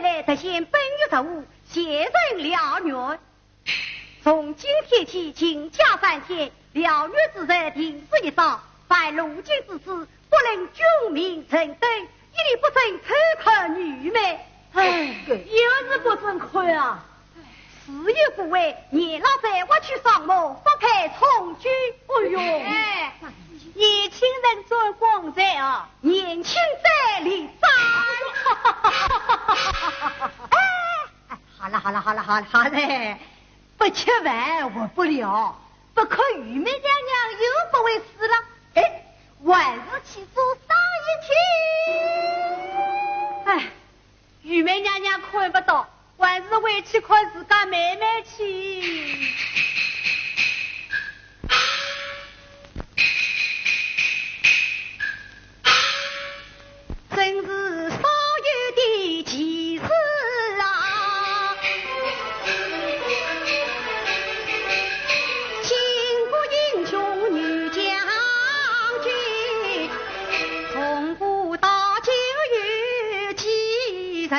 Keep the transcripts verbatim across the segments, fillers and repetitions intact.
来特遣本县知府，前程辽源。从今天起，停驾三天，辽源之事停止一桩，凡路径之事，不论君命臣等，一律不准偷看御妹。哎，又是不准看啊！ 事有不为，严老贼，我去上目，不配从军。哎呦，哎，年轻人转光彩啊，年轻者立斩。哎，哎，好了好了好了好了好了，不吃饭活不了，不看御妹娘娘又不会死了。哎，还是去做生意去。哎， 御妹娘娘看不到，还是回去看自家妹妹去。真是少有的奇事啊！巾帼英雄女将军，从古到今有几人？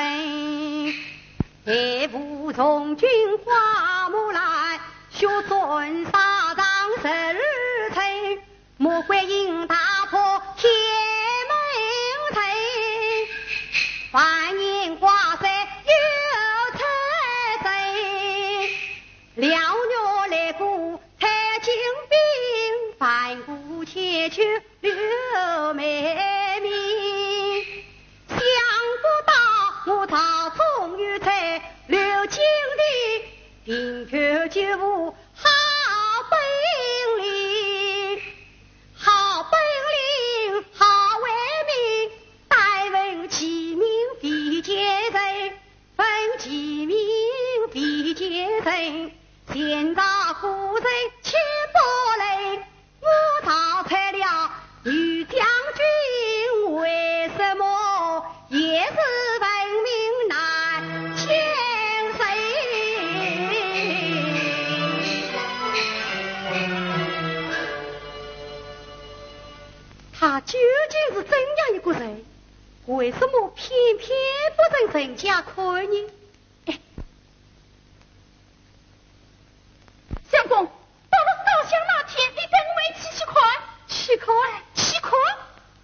待父从军花木兰，血战沙场十二城。魔鬼影踏破天门城，万年挂帅又出征。辽源来过太清兵，盘古千秋 刘妹妹，想不到我朝中有才刘金的，平安救父好本领，好本领好威名，敢问其名非贱人，问其名非贱人，前朝夫人千百人， 我淘汰了女将他究竟是怎样一个人？为什么偏偏不准人家看呢？哎，相公，到了烧香那天，你带我们一起去看。去看？去看？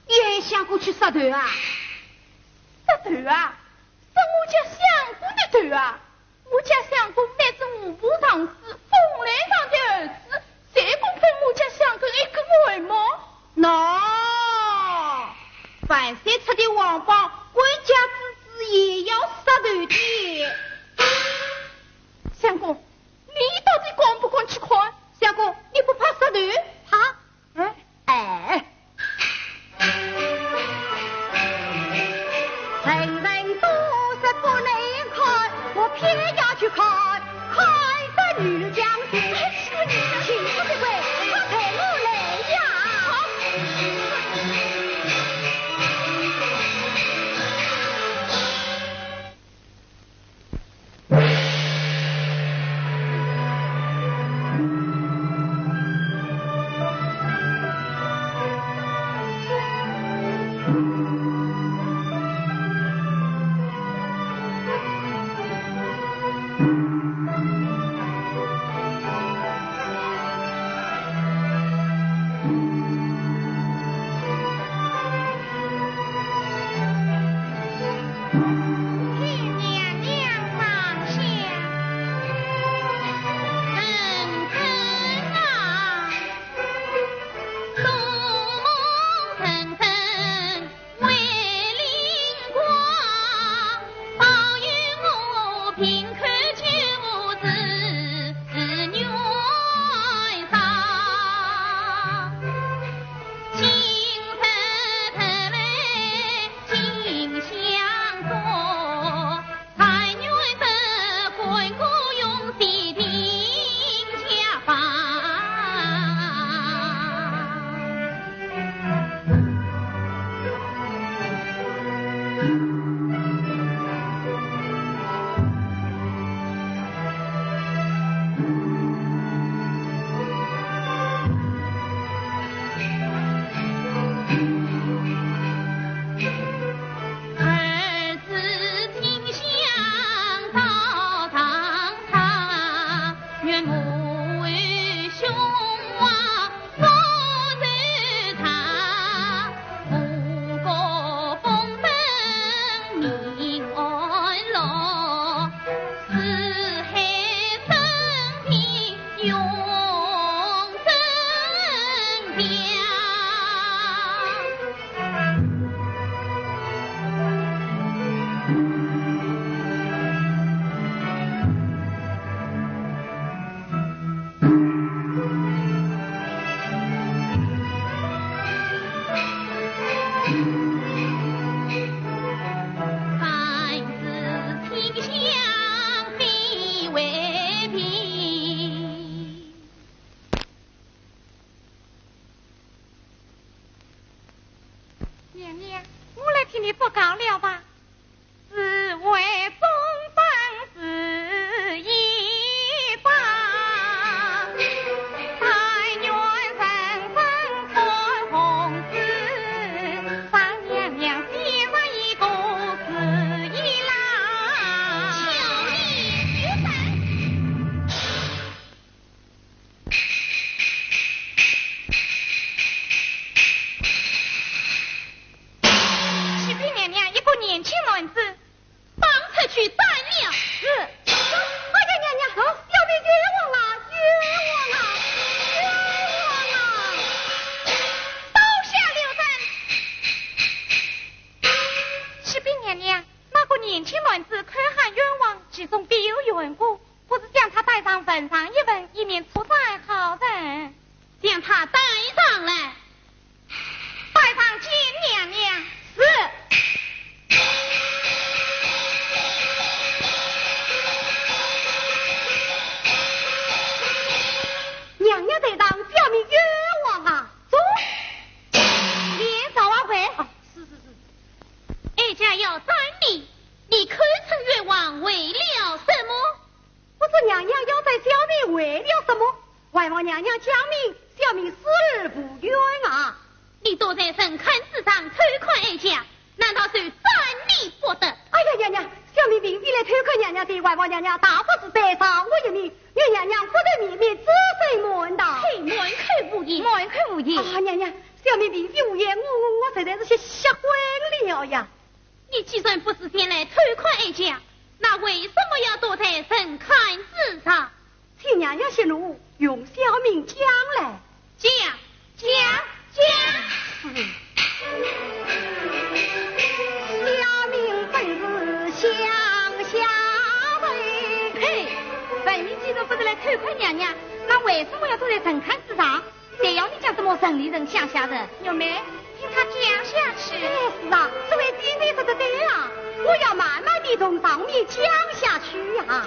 你还想过去杀头啊？杀头啊？杀我家相公的头啊？ 我家相公乃是户部尚书封来堂的儿子，谁敢碰我家相公一个汗毛？喏，万岁出的皇榜，官家之子也要杀头的。相公，你到底敢不敢去看？相公，你不怕杀头？怕。 哎，哎。人人都说不能看，我偏要去看，看得女将军。哎，是个女将军。请不得跪，快陪我来呀。好。娘娘，我来替你祝告了吧。 启禀娘娘，一个年轻男子。绑出去斩了。是。哎呀，娘娘，小民冤枉啊，冤枉啊，冤枉啊！刀下留人。启禀娘娘，那个年轻男子口喊冤枉，其中必有缘故，不如将他带上问上一问，以免错斩好人。将他带上来。 带上见娘娘。是。娘娘在上，小民冤枉啊！走。连朝啊，跪。哦，是，是，是。哀家要斩你，你口称冤枉，为了什么？ 不知娘娘要斩小民为了什么？还望娘娘讲明，小民死而无冤啊！你躲在神龛之上偷看哀家，难道就斩你不得？哎呀，娘娘，小民并非来偷看娘娘的，还望娘娘大发慈悲，赦我一命，愿娘娘福德绵绵，子孙满堂。嘿，满口胡言，满口胡言。啊，娘娘，小民并非胡言，我，我，我实在是吓，吓昏了呀。你既然不是前来偷看哀家，那为什么要躲在神龛之上？ 请娘娘息怒，容小民讲来。讲，讲，讲。小民本是乡下人。嘿，问你既然不是来偷看娘娘，那为什么要躲在神龛之上？ 谁要你讲什么城里人、乡下人？玉梅，听他讲下去。哎，是啊，这位姐姐说得对啊，我要慢慢地从上面讲下去呀。讲。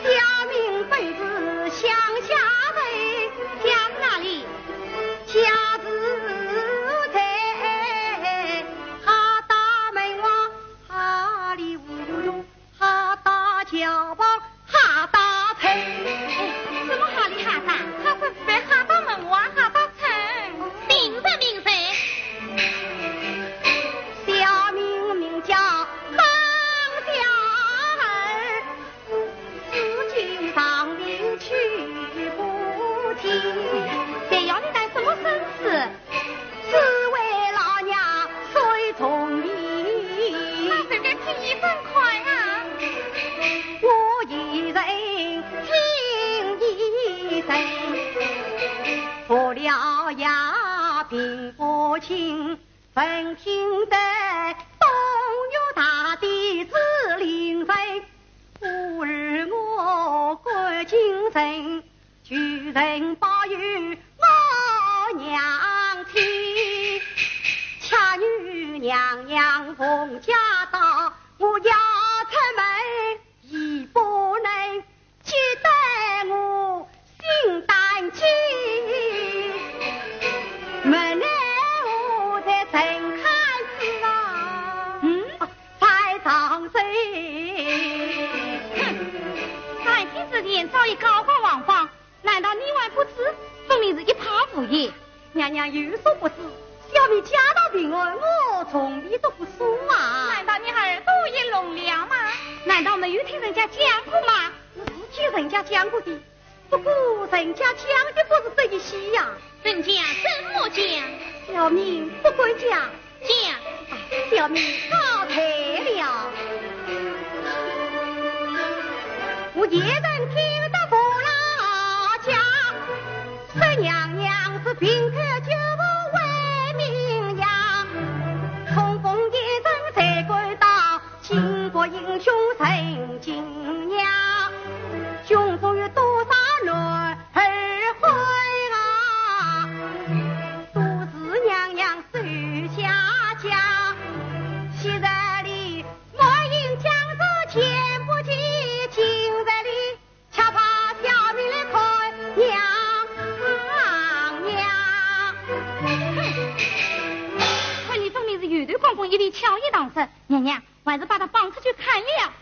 小民本是乡下人，家住哪里？家住在哈达门外哈里乌路。 哈达桥旁哈达村。哎，什么哈里哈达？他说是在哈达门外哈达村。明白，明白。小民名叫方小二，如今上林去不及。谁要你谈什么生死？ 只为老娘水中意。那随便吃一分快啊！我一人听一人，服了药病不轻，闻听得东岳大帝指令人，故而我赶进城。 求人保佑我娘亲，恰与娘娘奉驾到，我要出门已不能，只得我心胆惊。门内我在神龛之上，嗯？拜上首。哼，三天之前早已高挂皇榜， 难道你还不知？分明是一派胡言。娘娘有所不知，小民家道贫寒，我从未读过书啊。难道你耳朵也聋了吗？难道没有听人家讲过吗？是听人家讲过的，不过人家讲的不是这一些呀。人家怎么讲？小民不敢讲。 讲。小民告退了。我一人听得不落家，说娘娘是平口九步为名扬，冲锋陷阵才赶到，巾帼英雄人敬仰，胸中有多少男儿汉啊，都是娘娘 手下家。昔日里满营将士前不及，今日里却怕小民来看娘娘。哼，看你分明是油头光棍，一味巧言搪塞。娘娘，还是把他绑出去砍了。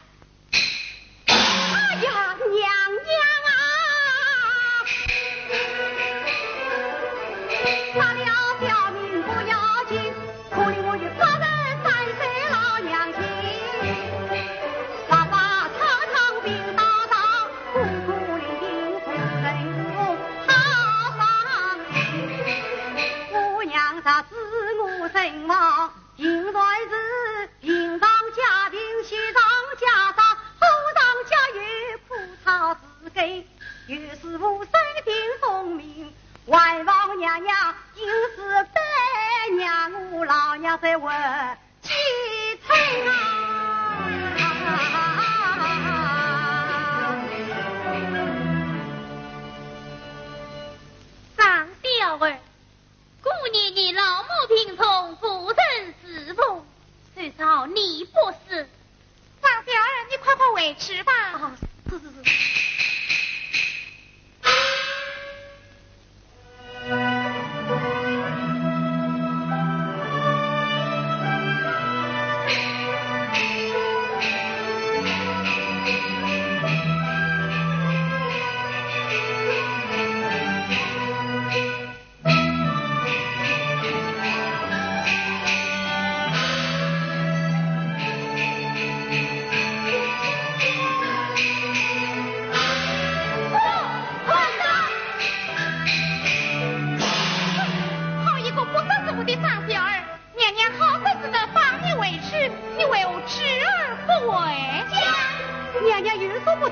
哎呀，娘娘啊！杀了小民不要紧，可怜我有八十三岁老娘亲。爸爸常常病倒倒，孤苦伶仃无人顾，好伤心。我娘若知我身亡， 定然是另上加定，喜上加伤，火上加油，苦草自根。有时无声听风鸣，还望娘娘定时带我老娘再回京城啊！张小二， 姑念你老母病重，不忍侍奉，谁知你不死。张小二，你快快回去吧。啊，是，是，是。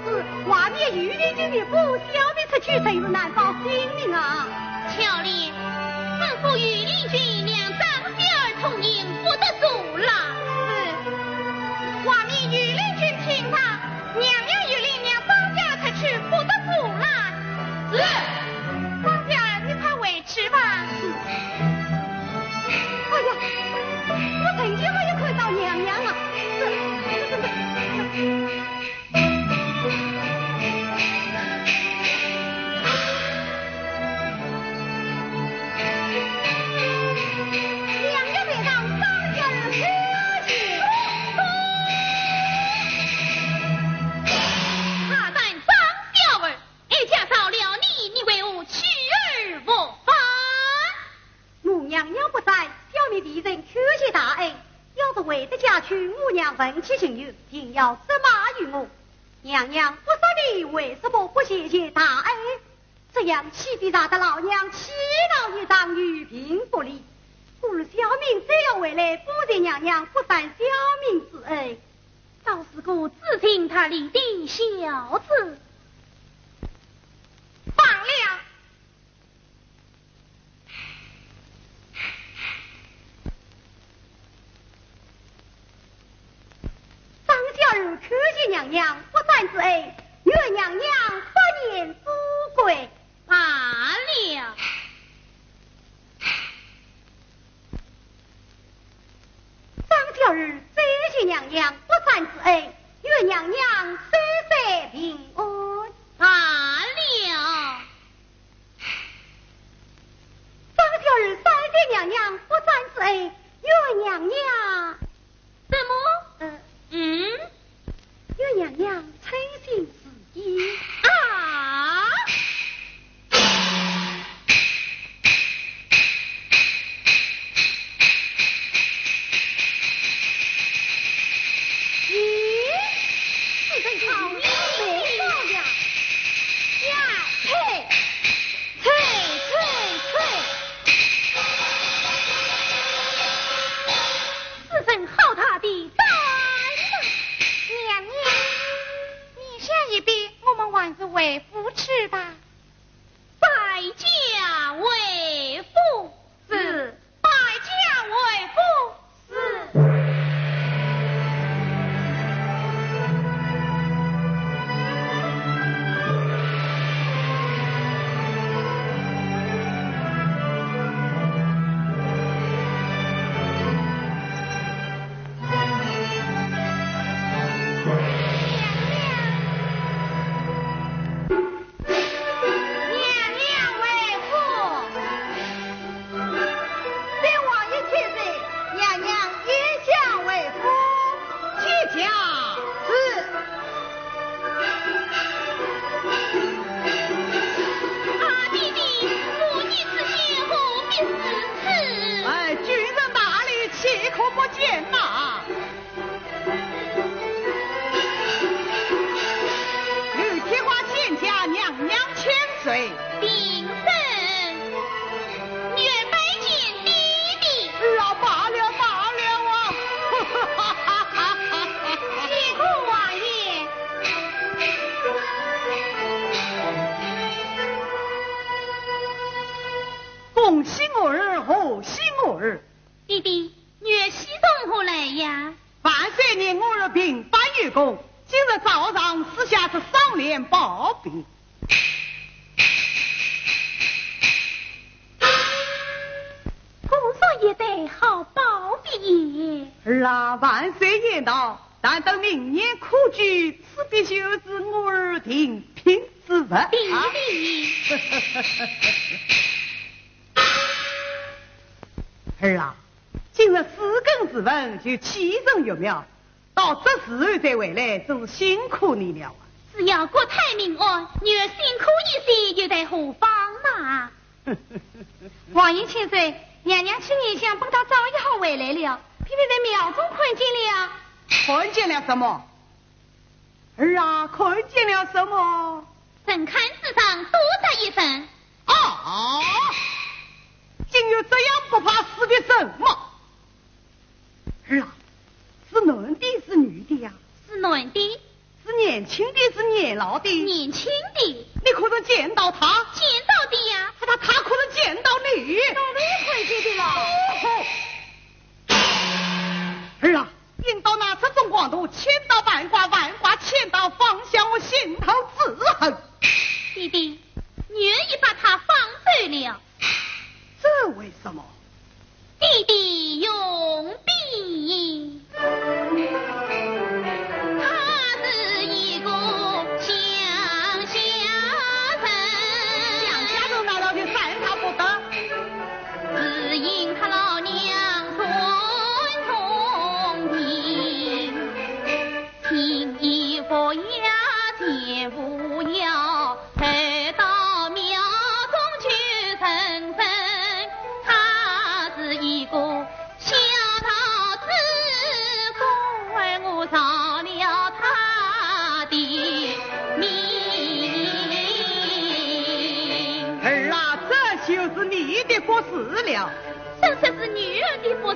是，外面御林军的兵消灭出去，真是难保性命啊！巧莲，吩咐御林军让张小二通行，不得阻拦。是。外面御林军听到，娘娘有令让张小二出去，不得阻拦。是。张小二，你快回去吧。是。哎呀，我很久没有看到娘娘了。是，是，是，是。 大胆张小二，哀家饶了你，你为何去而复返？ 我娘娘不斩，小民弟子叩谢大恩。要是回得家去，我娘问起情由，定要责骂于我。娘娘不说理，为什么不谢谢大恩？这样岂非惹得老娘气恼一场，有病不离？故而小民再要回来，方才娘娘不斩小民之恩。倒是个知情达理的孝子。罢了。 张小二叩谢娘娘不斩之恩，愿娘娘百年富贵。罢了。张小二再谢娘娘不斩之恩，愿娘娘岁岁平安。罢了。 张小二三谢娘娘不斩之恩，愿娘娘，什么？呃，嗯？愿娘娘称心如意。啊！ 咦，此人好呀，谁说呀？呀，呸！呸，呸，呸！此人好大的胆啊！娘娘，你下一遍，我们还是回府去吧。 摆驾回府。是。摆驾回府。是。娘娘回府。禀王爷千岁，娘娘眼下回府。见驾。是。啊，爹爹，母女之间何必如此？哎，君臣大礼，岂可不见呐？ 刘天华见驾，娘娘千岁。平身。女儿拜见爹爹。哎呀，罢了，罢了啊！谢过王爷。恭喜我儿，贺喜我儿。 爹爹，女儿喜从何来呀？万岁念我儿平反有功，今日早上赐下这双连宝笔。古说一代好宝笔。儿啊，万岁言道，但等明年科举，此笔就是我儿定聘之物啊。爹爹。儿啊， 今日四更时分就启程入庙，到这时候才回来，真是辛苦你了啊！只要国泰民安，女儿辛苦一些又待何妨嘛？王爷千岁，娘娘去年想本当早一号回来了，偏偏在庙中看见了。看见了什么？儿啊，看见了什么？神龛之上多着一人。啊！竟有这样不怕死的人吗？ 儿啊，是男的是女的呀？是男的。是年轻的是年到的？年轻的。你可曾见到他？见到的呀。那他可曾见到你？当然看见的了。哦吼！儿啊，应当拿这种狂徒千刀万剐，万剐千刀，方消我心头之恨。爹爹，女儿已把他放走了。这为什么？ 爹爹容禀。他是一个乡下人。乡下人难道就杀他不得？只因他老娘传宗名， 青衣服呀，全无要，回到庙中去问问，他是一个小道士，故而我着了他的名。儿啊，这就是你的不是了。 这才是女儿的不是。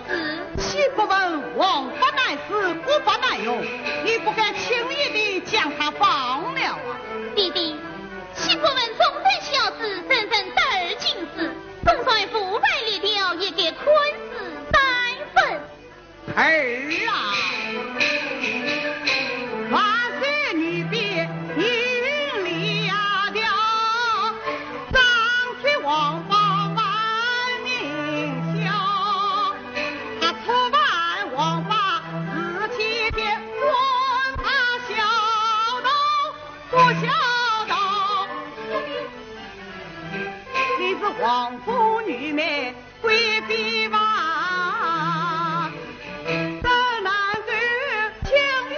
岂不闻王法难释，国法难容，你不该轻易地将他放了啊？爹爹，岂不闻忠臣孝子，人人得而敬之，纵然腐败列条，也该宽恕三分。儿啊，万岁！你必听了。 张天王法万民笑，他触犯王法是欺骗，管他孝道不孝道。你是王府女妹， 贵妃吧，怎能够轻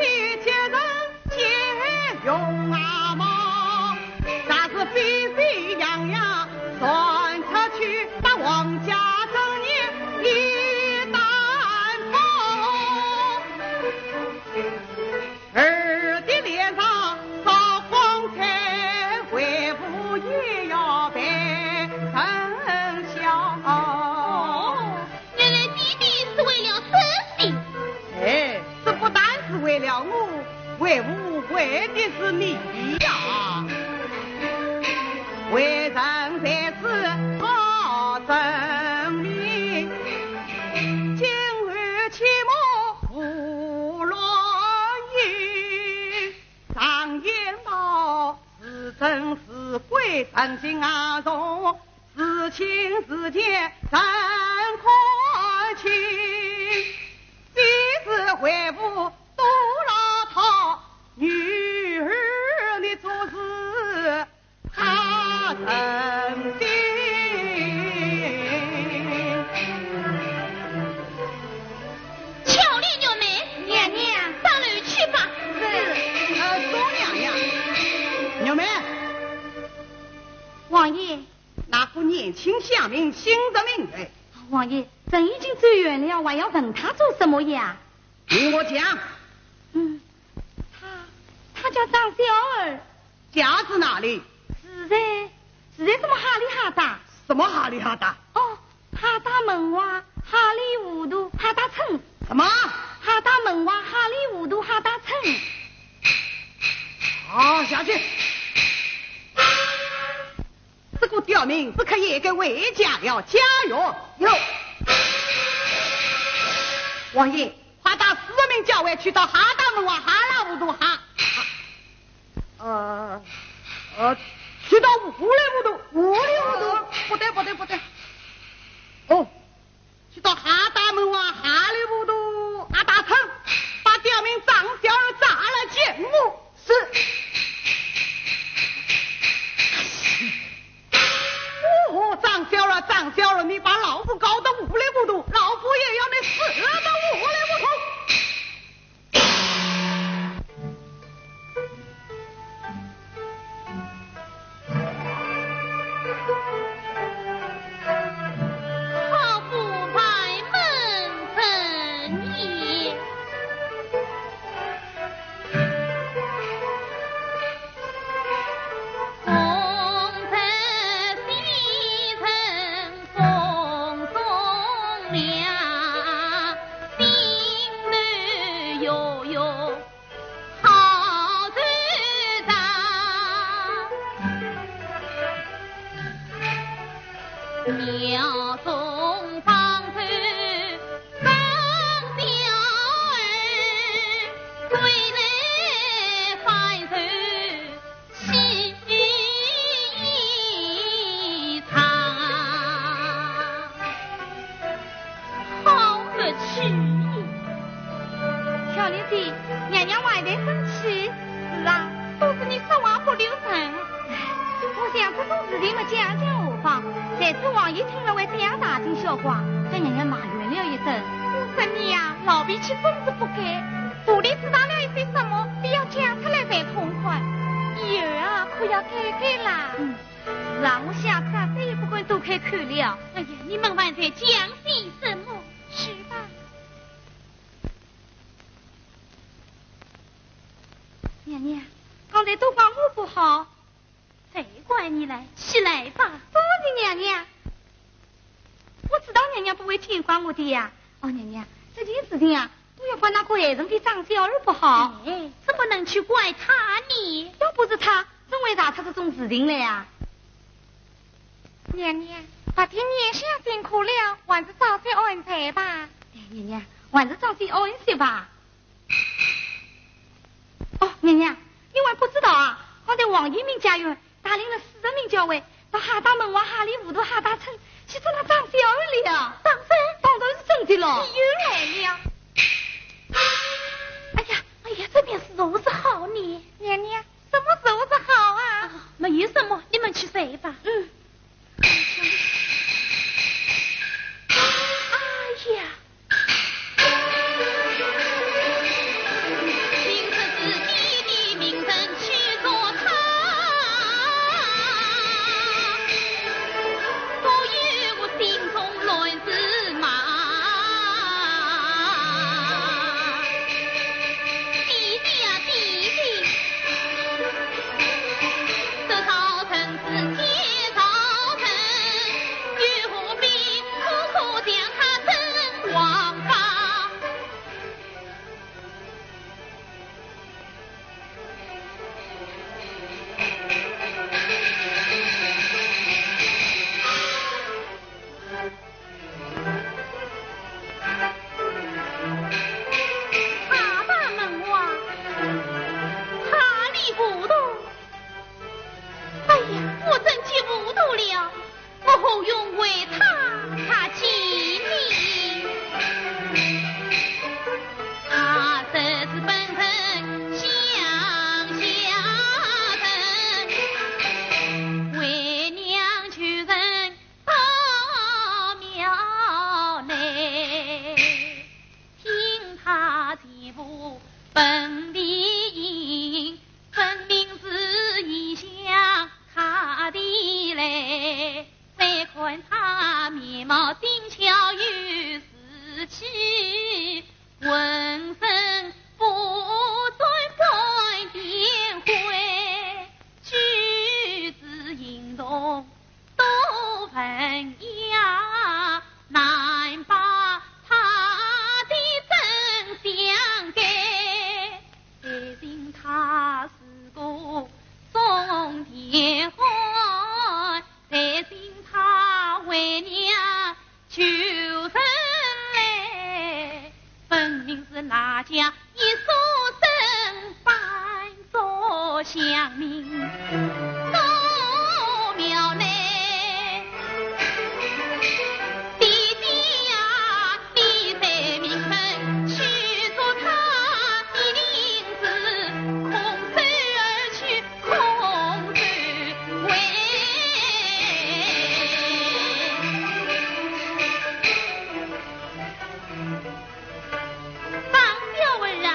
易接受解容啊嘛？若是沸沸扬扬传出去，那王家尊严一旦崩。 儿的脸上扫光彩，为父也要被人笑。哦，原来爹爹是为了这些。哎，这不单是为了我，为父为的是你呀。为人在此好证明，今后切莫胡乱言。 常言道，是真是鬼，人心啊重，是亲是贱，人可亲。今日为父多劳他，女儿你做事 他人心。巧了，玉梅。娘娘。上楼去吧。是。呃，冬娘娘。玉梅。王爷。那个年轻乡民姓什么名字？王爷，人已经走远了，还要问他做什么呀？ 听我讲。嗯，他，他叫张小二。家住哪里？住在，住在什么哈里哈达？什么哈里哈达？哦，哈达门外，哈里糊涂，哈达村。什么？哈达门外，哈里糊涂，哈达村。好，下去。 这个刁民，这可也该回家了。家有。有。王爷，快带四十名校尉去到哈达门外哈里糊涂哈。呃，呃，去到糊里糊涂。糊里糊涂。不对，不对，不对。哦， 去到哈达门外哈里糊涂哈达村，把刁民张小二抓来见我。是。哦，张小二，张小二，你把老夫搞得糊里糊涂，老夫也要你死得糊里糊涂。 王庙中方头张小二，归来反受西堂。好个气焰！巧莲姐，娘娘还在生气？是啊，都是你说话不留神。 我想这种事情嘛，讲讲何妨？谁知王爷听了会这样大惊小怪，对娘娘埋怨了一声。我说你呀，老脾气总是不改，肚里知道了一些什么，非要讲出来才痛快。以后啊，可要改改啦。嗯，是啊，我下次啊，再也不敢多开口了。哎呀，你们还在讲些什么？去吧。娘娘，刚才都怪我不好。 谁怪你来？起来吧。多谢娘娘。我知道娘娘不会见怪我的呀。哦，娘娘，这件事情啊，都要怪那个害人的张小二不好。哎，怎么能去怪他呢？要不是他，怎会惹出这种事情来啊？娘娘，白天娘想辛苦了，还是早些安睡吧。哎，娘娘，还是早些安歇吧。 哦，娘娘，你还不知道啊？刚才王爷命家院带领了四十名校尉，到哈达门外哈里糊涂哈达村去捉那张小二了。当真？当然是真的了。你又来了。哎呀，哎呀，这便是如何是好呢？娘娘，什么如何是好啊？啊，没有什么，你们去睡吧。嗯。哎呀， 哈达门外，哈里糊涂。哎呀，我真叫糊涂了。 我何用为他，他气呢？他若是本城乡下人，为娘求人到庙内，听他全部本地音，分明是异乡他的来。 再看他面貌俊俏有志气，浑身不穿半点灰，举止行动多文雅，难把他的真相解。但凭他是个中田汉， 但凭他为娘求人来，分明是哪家一所生扮作乡民到庙内。弟弟呀，你在名门去捉他，一定是空手而去 空手回。张小二啊，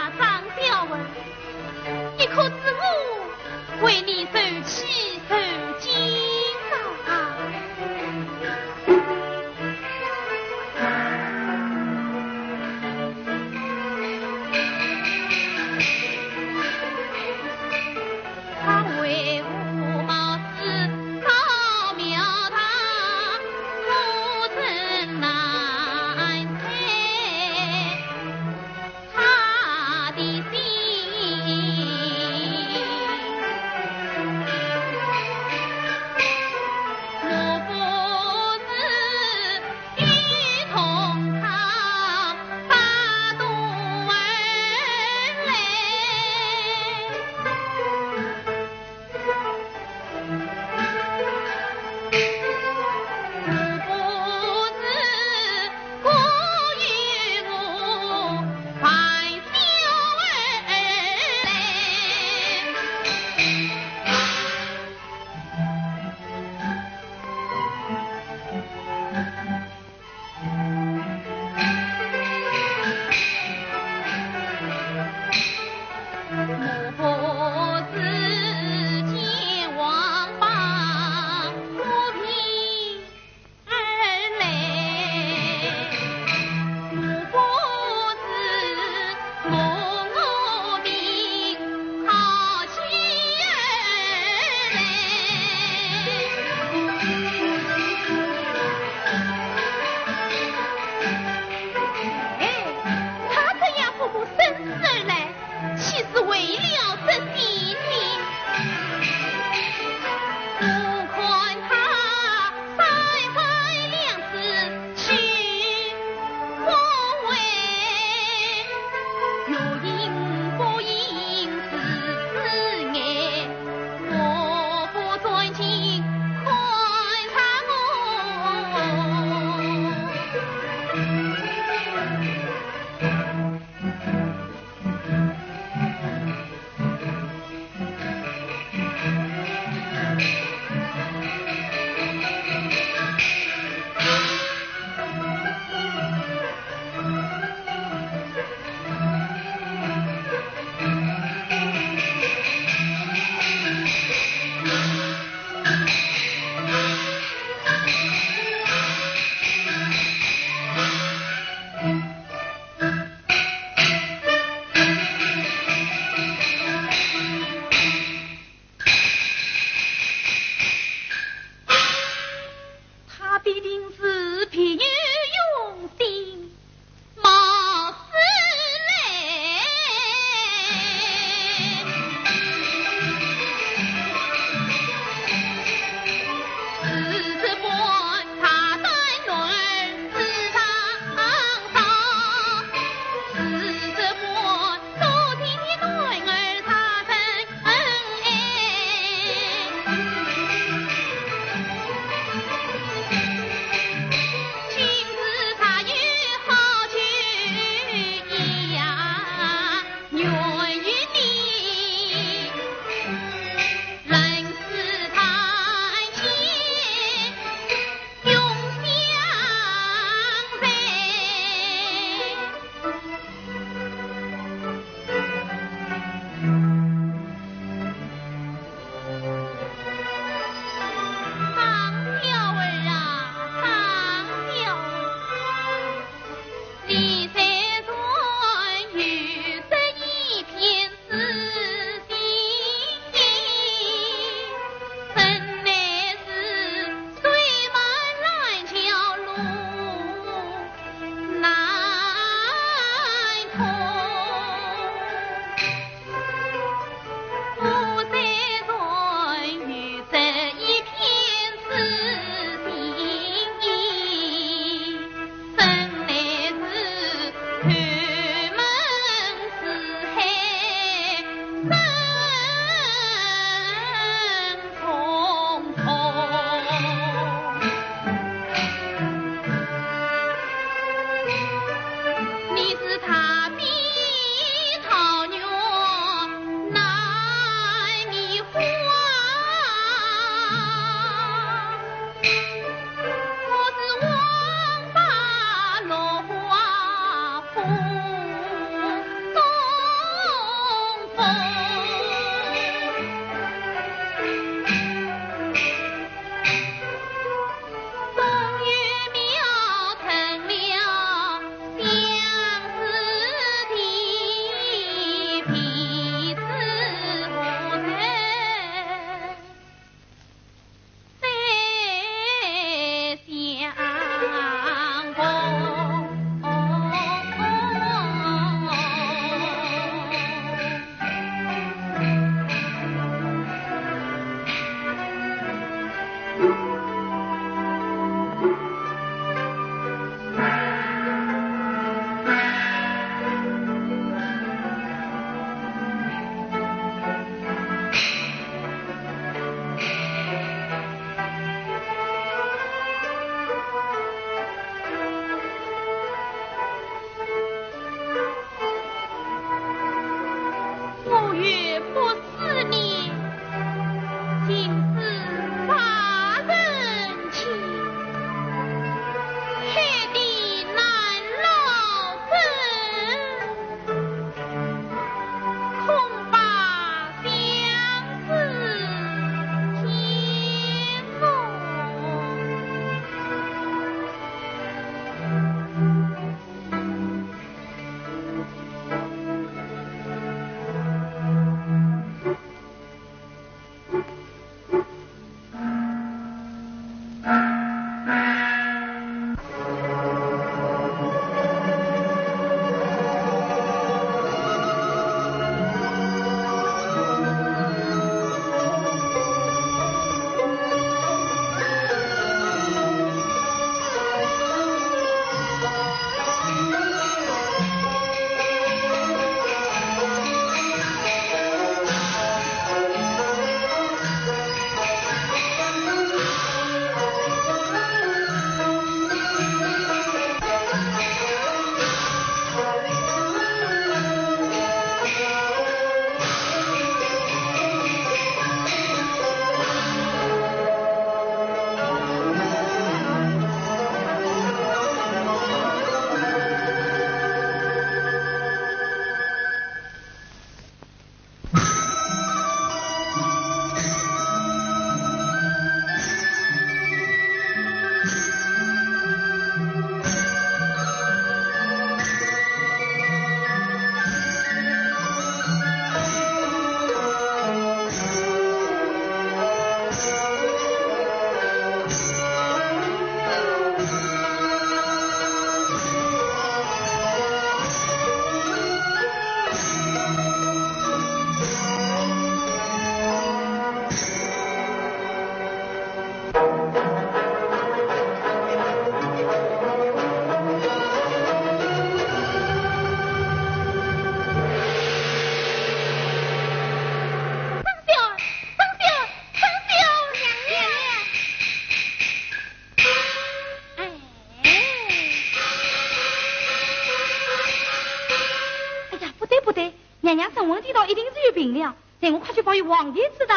娘沈昏地道一定是有病了，待我快去报与王爷知道。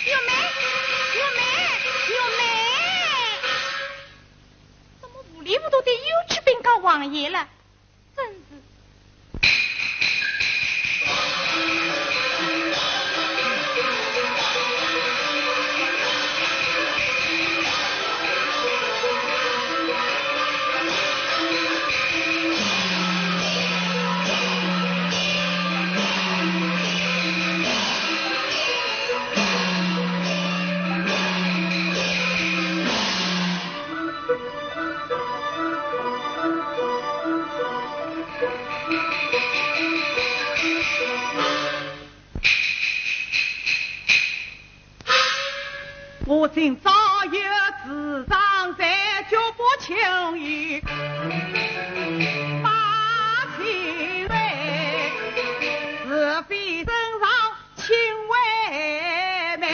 玉梅，玉梅，玉梅！怎么糊里糊涂的又去禀告王爷了？真是。 我今朝有事上在，就不轻易把情为，是非身上情为媒，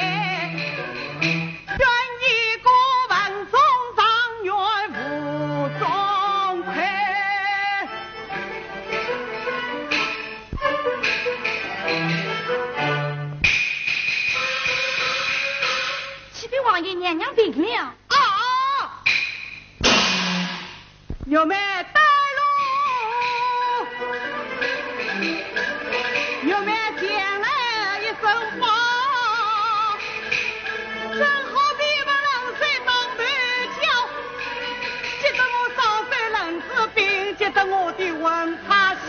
愿你过问中状元无中亏。 启禀王爷，娘娘病了。啊！玉梅带路，玉梅前来一声吧。正好你们冷水当头浇，急得我双手冷子冰，急得我的魂 他想，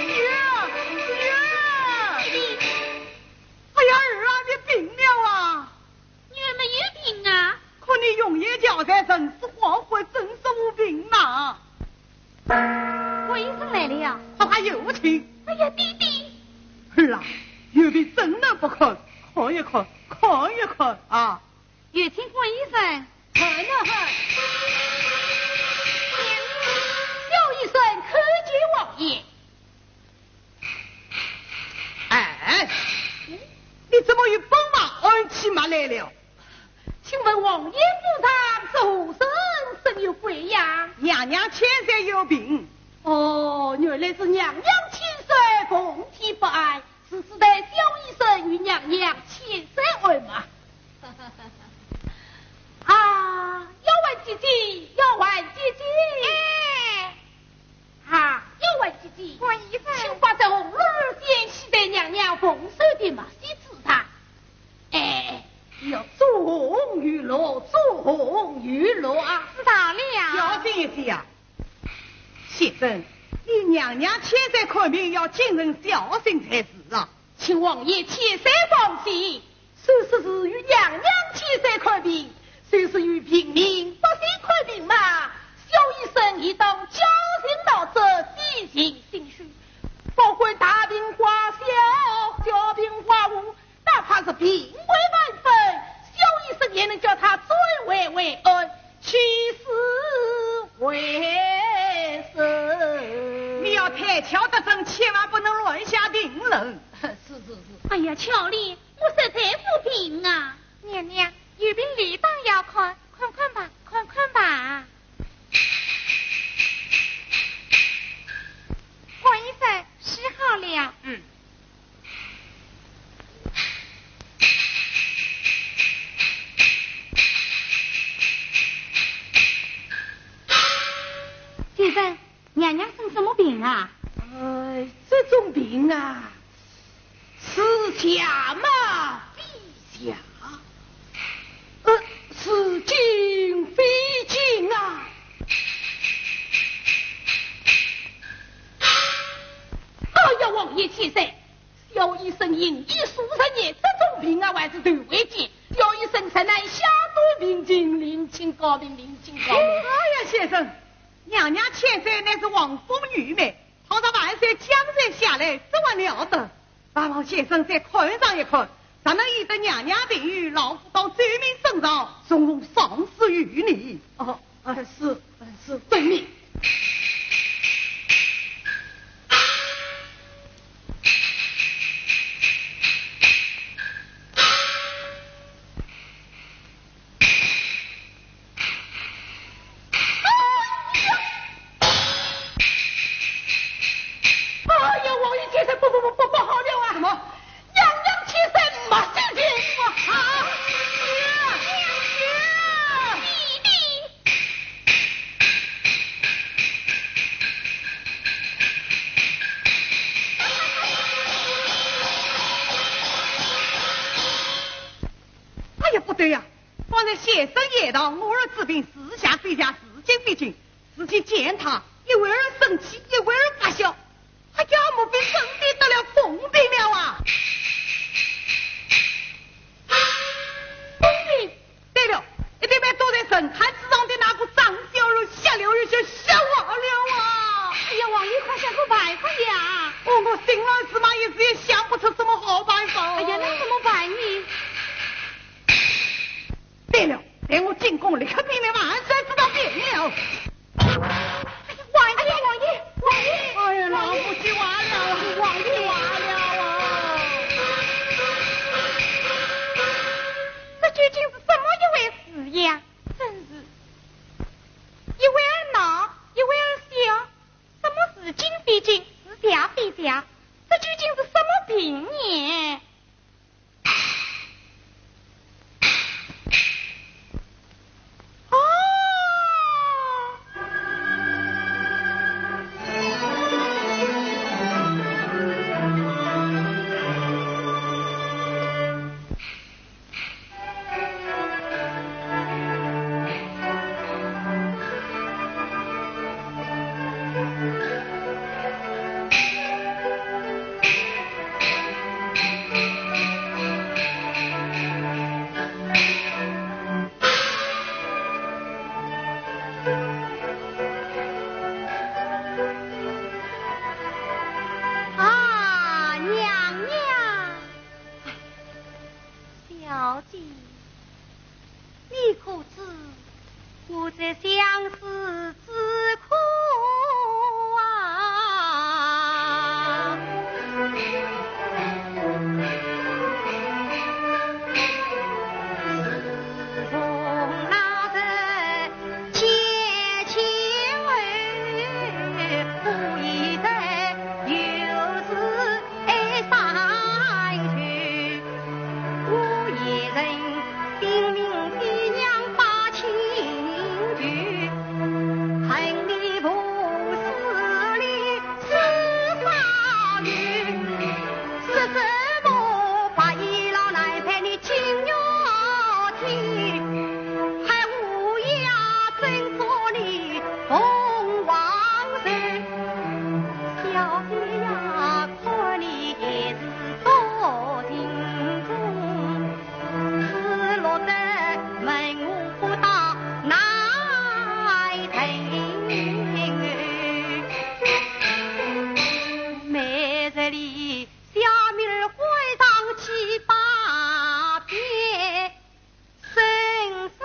女儿，女儿。哎呀，儿啊，你病了啊！女儿没有病啊。可你容颜憔悴，神思恍惚，真是无病呐。王医生来了。快快有请。哎呀，爹爹。儿啊，有病怎能不看？看一看，看一看啊！ 有请王医生。看啊看。小医生叩见王爷。哎，你怎么又帮忙安起马来了？请问王爷府上是何人生有贵呀？娘娘千岁有病。哦，原来是娘娘千岁凤体不安， 是时待小医生与娘娘千岁按脉。啊，丫鬟姐姐，丫鬟姐姐。哎。啊，丫鬟姐姐，王医生。请把这红罗儿先系在娘娘凤首的脉息之上。哎，要左红右罗，左红右罗啊。知道了。小心一些呀。 先生，你娘娘千岁看病要谨慎小心才是啊。请王爷千岁放心，虽说是与娘娘千岁看病，虽是与平民百姓看病嘛，小医生也当绞尽脑汁，费尽心血，包括大病化小，小病化无， 哪怕是病危万分，小医生也能叫他转危为安，起死回生。你要推敲得真，千万不能乱下定论。是是是。哎呀，巧莲，我实在无病啊。娘娘，有病理当要看，看看吧，看看吧。王医生，医好了。嗯。 先生，娘娘生什么病啊？呃，这种病啊，似假嘛非假，呃，似真非真啊。哎呀，王爷千岁， 小医生行医数十年，这种病啊，还是头回见。小医生实乃下段病情，另请高明，另请高明。哎呀，先生，娘娘千岁乃是皇封御妹，倘若万岁降罪下来，怎还了得？还望先生再看上一看，若能医得娘娘病愈，老夫当奏明圣上，从容赏赐于你。哦，呃，是，呃，是，遵命。先生言道，我儿治病似假非假，似真非真，自己见他，一会儿生气，一会儿发笑。哎呀，莫非真的得了疯病了啊？疯病？对了，一定被躲在神龛之上的那个张小楼、下流人就吓坏了啊！哎呀，王爷，快想个办法呀！哦，我心乱如麻，一时也想不出什么好办法。哎呀，那怎么办呢？ 对了，待我进宫，立刻禀明万岁，知道便了。哎呀，王爷，王爷，王爷！哎呀，老夫妻完了，王爷完了啊！这究竟是怎么一回事呀？真是一会儿闹，一会儿笑，什么似真非真，似假非假，这究竟是什么病呢？ 啊，娘娘！ 小姐，你可知我这相思之苦啊？自从那日 见情后，我一人又是哀伤透。我一人拼命地娘把亲求，恨你不是你是啥人？ 说什么白衣老男配你金玉体，还无呀，真做你凤凰人。小姐呀，看你也是多情种，只落得门户不当难成。每日里 小妹儿换上几百遍，声声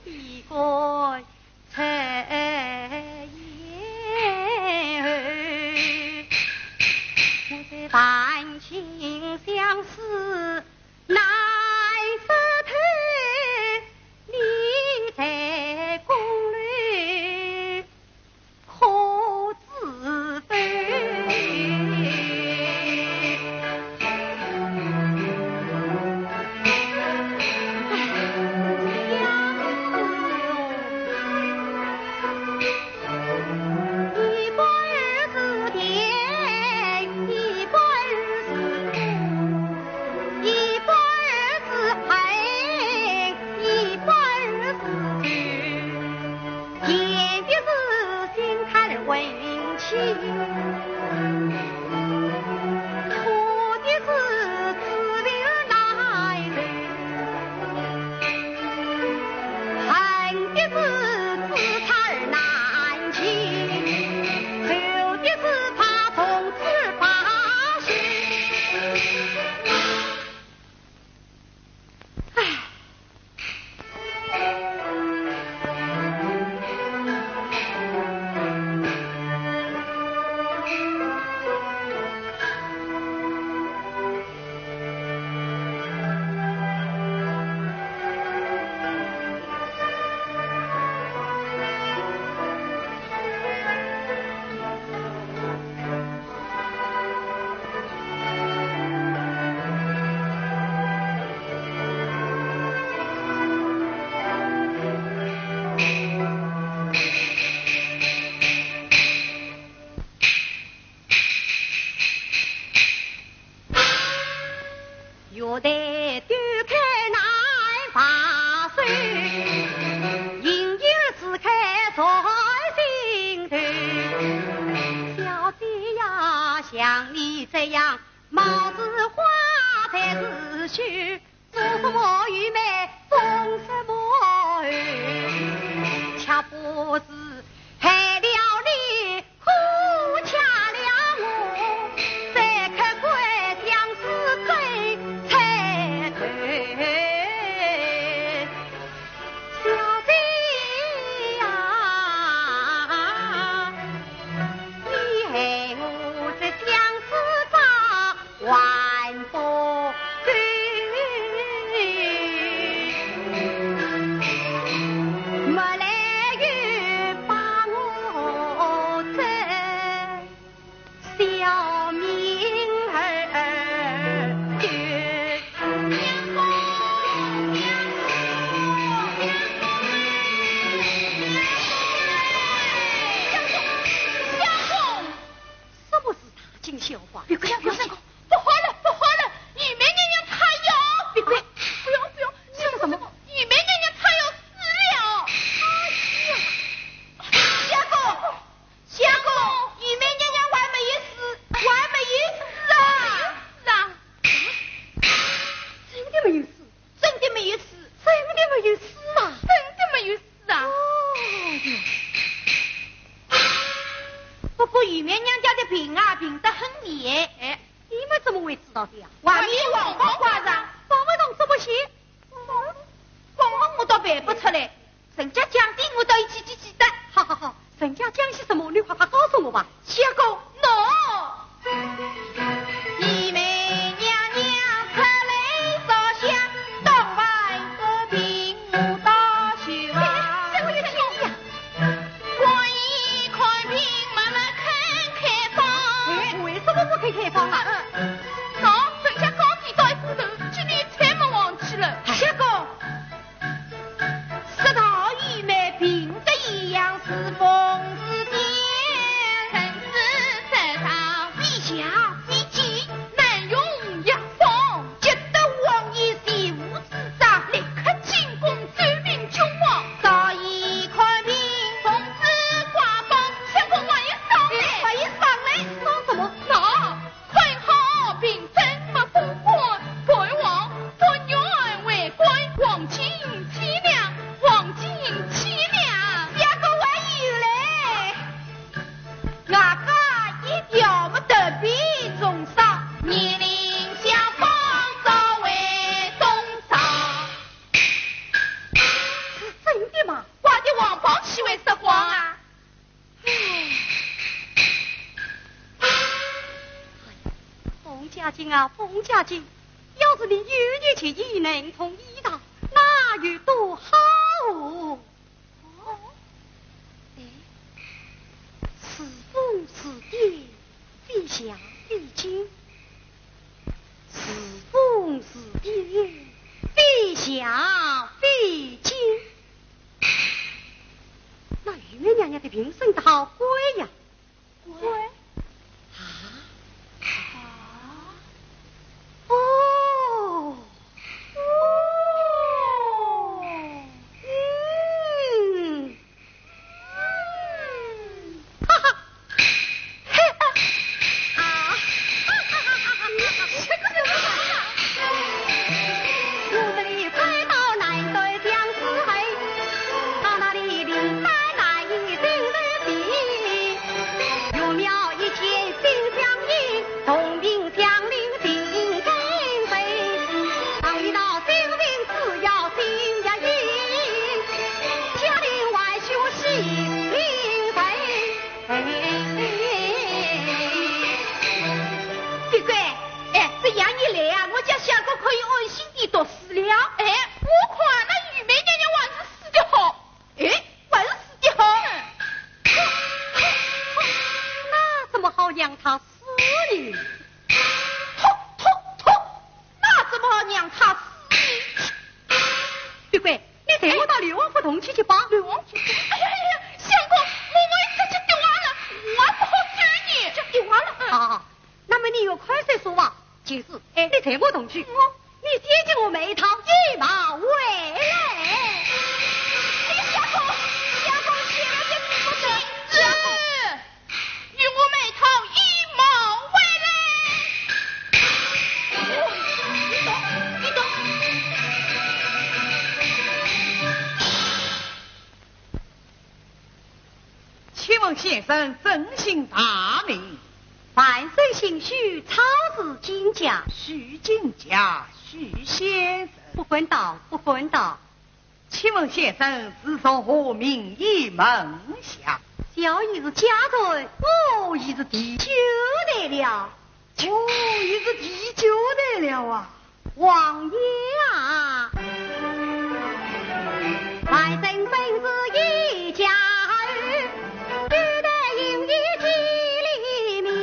未敢出言。我在谈情相思难说透，你在宫里 可知否？一半儿是甜，一半儿是苦，一半儿是恨，一半儿是愁。 甜的是心坎儿温情，苦的是滋味儿难受，恨的是自残儿难禁，愁的是他从此罢休。唉。这样貌似花才是秀，做什么愚昧种什么恨，却不知害了你，苦恰了我，这刻归相思最猜头。小姐呀，你害我这相思债还不够，没来由把我这 小命儿丢。相公，相公，相公，什么事大惊小怪？别哭，相公，相公，不好了，不好了，玉梅娘娘她要……别哭，不要，不要，你说什么？玉梅娘娘她要死了。哎呀，相公， 相公，玉梅娘娘还没有死，还没有死啊！是啊，真的没有死？真的没有死？真的没有死啊？真的没有死啊？哦哟。不过玉梅娘家的病啊，病得很厉害。哎，你们怎么会知道的呀？外面皇榜挂上。皇榜上怎么写？ 讲我倒背不出来，人家讲的我倒一记记记得。好好好，人家讲些什么，你快快告诉我吧。相公，喏，玉梅娘娘出来烧香，东外的病我倒去啊。哎，这个也听呀。 观音看病慢慢肯开方。哎，为什么不肯开方啊？喏，人家讲的到一步头，今天才没忘记了。相公，说道玉梅病得异样，是风是电，人是山上，飞翔飞进，难用药方。 急得王爷全无主张，立刻进宫奏明君王。早已看病，奉旨挂榜，相公还要上来。哎，还要上来？上什么？喏，看好病症莫封官，陪王不愿为官，黄金千两，黄金千两。相公还有嘞。 外加一条么特别重赏，年龄相仿，早为中上。是真的吗？挂的皇榜岂会说谎啊？哎呀，风家金啊，风家金，要是你有一天也能通医道，那有多好哦！ 哦，哎，似风似电，非想非今。似风似电，非想非今。那玉梅娘娘的病症倒好怪呀。 乖。啊？啊？哦。哦。嗯。嗯。哈哈。嘿，啊。啊。哈哈哈哈哈。这个，这个。 乖乖，哎，这样一来啊，我家相公可以安心地读书了。哎，我看那玉梅娘娘还是死的好。 哎，还是死的好。那怎么好让她死呢？嚯，嚯，嚯，那怎么好让她死呢？乖乖，你带我到刘王府同去去吧。刘王府？哎呀呀呀，相公，我万一出去跌坏了，我不好走呢。就跌坏了。嗯。好，好，好。 那么你有快些说话，就是，哎，你这么动气，我，你先给我买一套衣帽回来。哎呀，相公，相公，千万别这么说。停止！给我买一套衣帽回来。望先生尊姓大名？万生姓许，草字金甲。许金甲，许先生。不敢当，不敢当。请问先生是从何名医门下？小医是家传，我已是第九代了。哦，已是第九代了啊。 王爷啊，万生本是一家儿，世代因为地理名，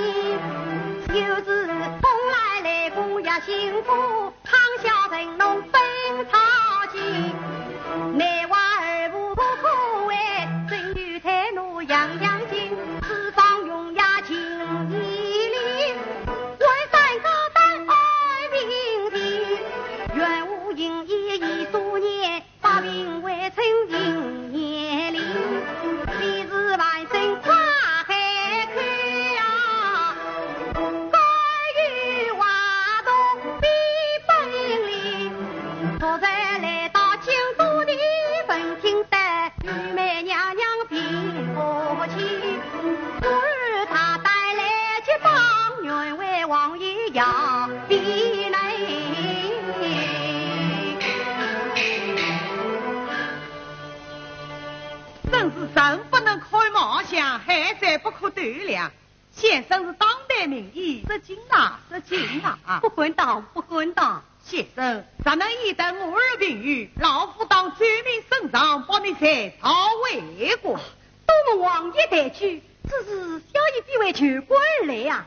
有时风来雷公也辛苦，倘下神农本草经，内外二部不可违，真有才能样样精，四方用药尽一力，为三高担爱民情。 愿无因以一数年，百病未曾应验灵。彼时万生快开口啊，该有话筒比本领。昨日来到京都的文听得，御妹娘娘并不齐。故而她带来几方，愿为王爷 呀，比来。真是人不能开貌相，海水不可斗量。先生是当代名医，失敬啊，失敬啊！不敢当，不敢当。先生，若能医得我儿病愈，老夫当奏明圣上，保你在朝为官。多蒙王爷抬举，只是小医必为求官而来呀。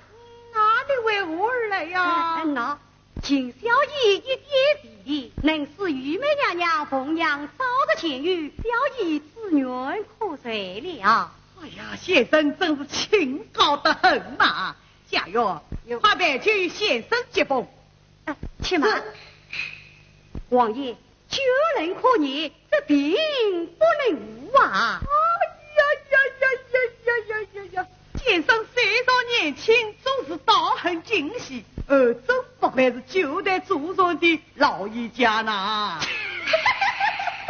那你为何而来呀？嗯，那，请小医一点地理，能使御妹娘娘奉养早日痊愈，小医之愿可遂了。哎呀，先生真是清高得很呐。家院，有。快摆酒与先生接风。哎，且慢。是。王爷， 酒能克难，这病不能误啊！哎呀呀呀呀呀呀呀呀！先生虽然年轻，做事倒很精细，呃，真不愧是九代祖传的老医家呐。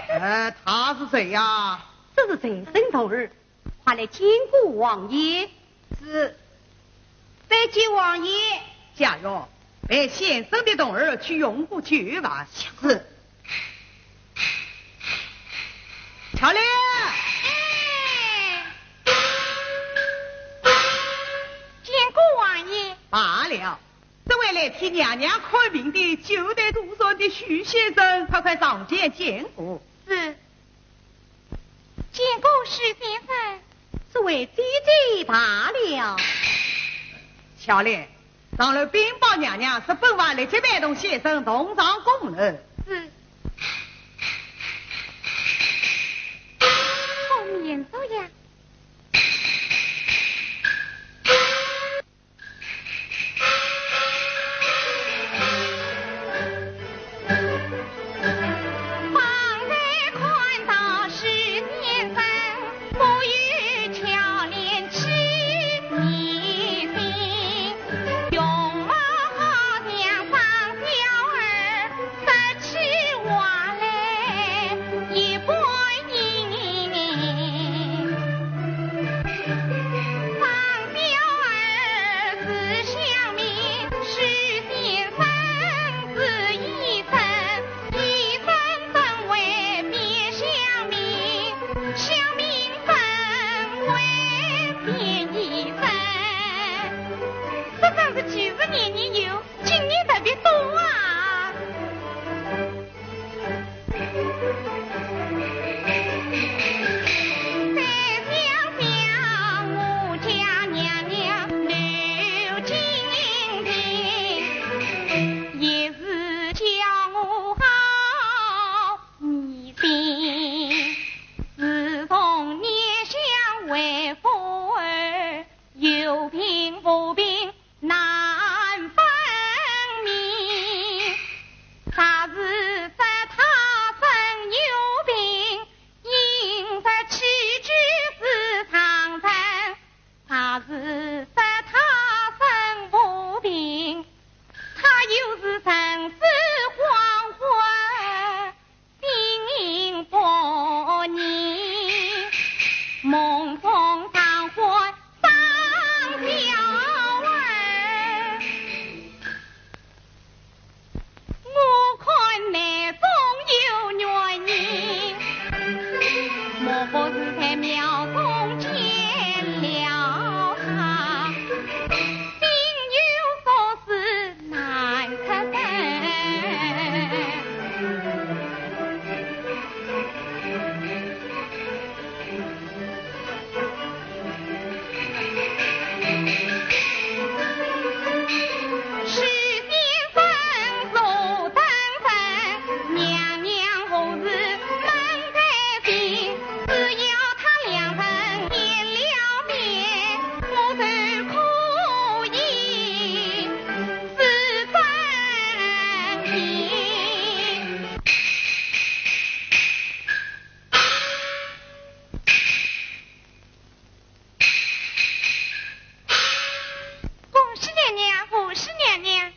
呃，他是谁呀？这是陈生童儿， 快来见过王爷。是。拜见王爷。家院，陪先生的童儿去用过酒吧。是。巧莲。哎。见过王爷。罢了，这位来替娘娘看病的九代祖传的许先生，快快上前见过。是。 见过许先生。这位姐姐罢了。巧莲，上楼禀报娘娘，说本王立即陪同先生同上宫楼。是。封面走呀。我不是在庙中见了他，心有所思难出声。许仙生坐等分，娘娘何时能开心？只要他两人见了面，我就可以是真情。 恭喜娘娘，贺喜娘娘。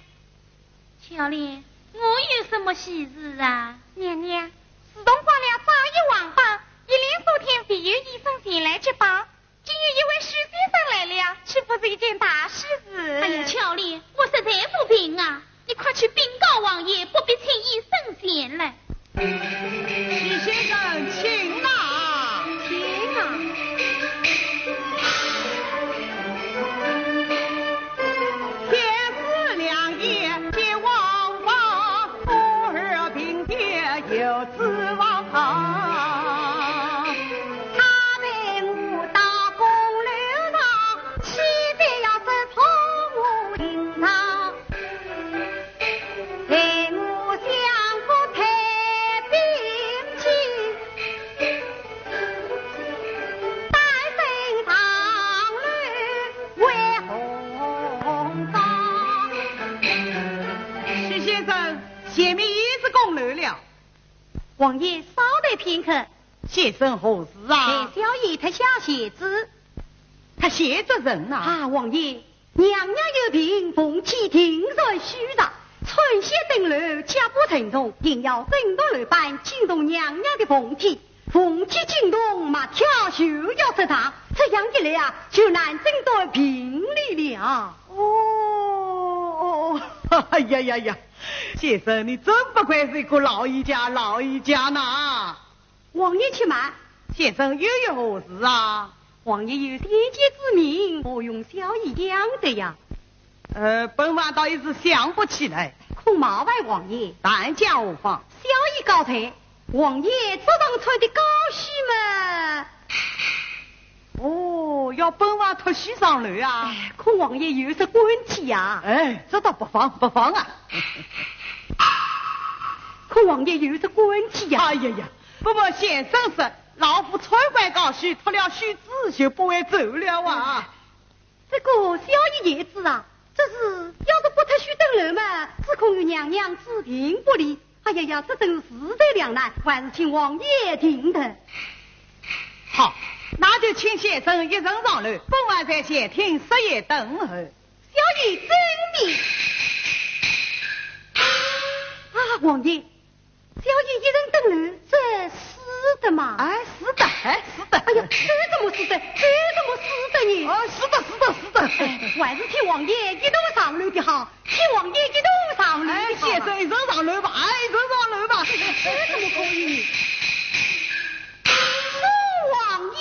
巧莲，我有什么喜事啊？娘娘，自从挂了招贤王榜，一连数天未有医生前来接榜，今有一位许先生来了，岂不是一件大喜事？哎呀，巧莲，我实在无病啊。 你快去禀告王爷，不必请医生前来。许先生，请啊。请啊。天时两夜接王榜，我儿病的有指望。他陪我到宫楼上， 气得要死，从我心上，待我相府太平去，单身上楼为红妆。许先生，前面已是宫楼了。王爷稍待片刻。先生何事啊？待小爷脱下鞋子。 脱鞋子甚呐？啊，王爷，娘娘有病，凤体定然虚弱，穿鞋登楼，脚步沉重，定要震动楼板，惊动娘娘的凤体。凤体惊动，脉跳就要失常，这样一来啊，就难诊断病理了。哦，哎呀呀呀，先生，你真不愧是一个老医家，老医家呐！ 王爷且慢。先生又有何事啊？王爷有先见之明，何用小医讲的呀？呃，本王倒一时想不起来。恐冒犯王爷。但讲无妨。小医告退。王爷着上穿的高靴嘛。哦，要本王脱靴上楼啊？哎，恐王爷有失官体呀。哎，这倒不妨，不妨啊。恐王爷有失官体呀。哎呀呀， 不瞒先生说，老夫穿惯高靴，脱了靴子就不会走了啊。这个小医也知啊，只是要是不脱靴登楼嘛，只恐与娘娘治病不利。哎呀呀，这真是在两难，还是请王爷定夺。好，那就请先生一人上楼，本王在前厅设宴等候。小医遵命。啊，王爷， 小医一人登楼，这使得吗？哎，使得，哎，使得。哎呀，这怎么使得？这怎么使得呢？哦，使得，使得，使得。哎，还是请王爷一同上楼的好，请王爷一同上楼的好啊。哎，先生一人上楼吧，哎，一人上楼吧。这怎么可以呢？父王爷，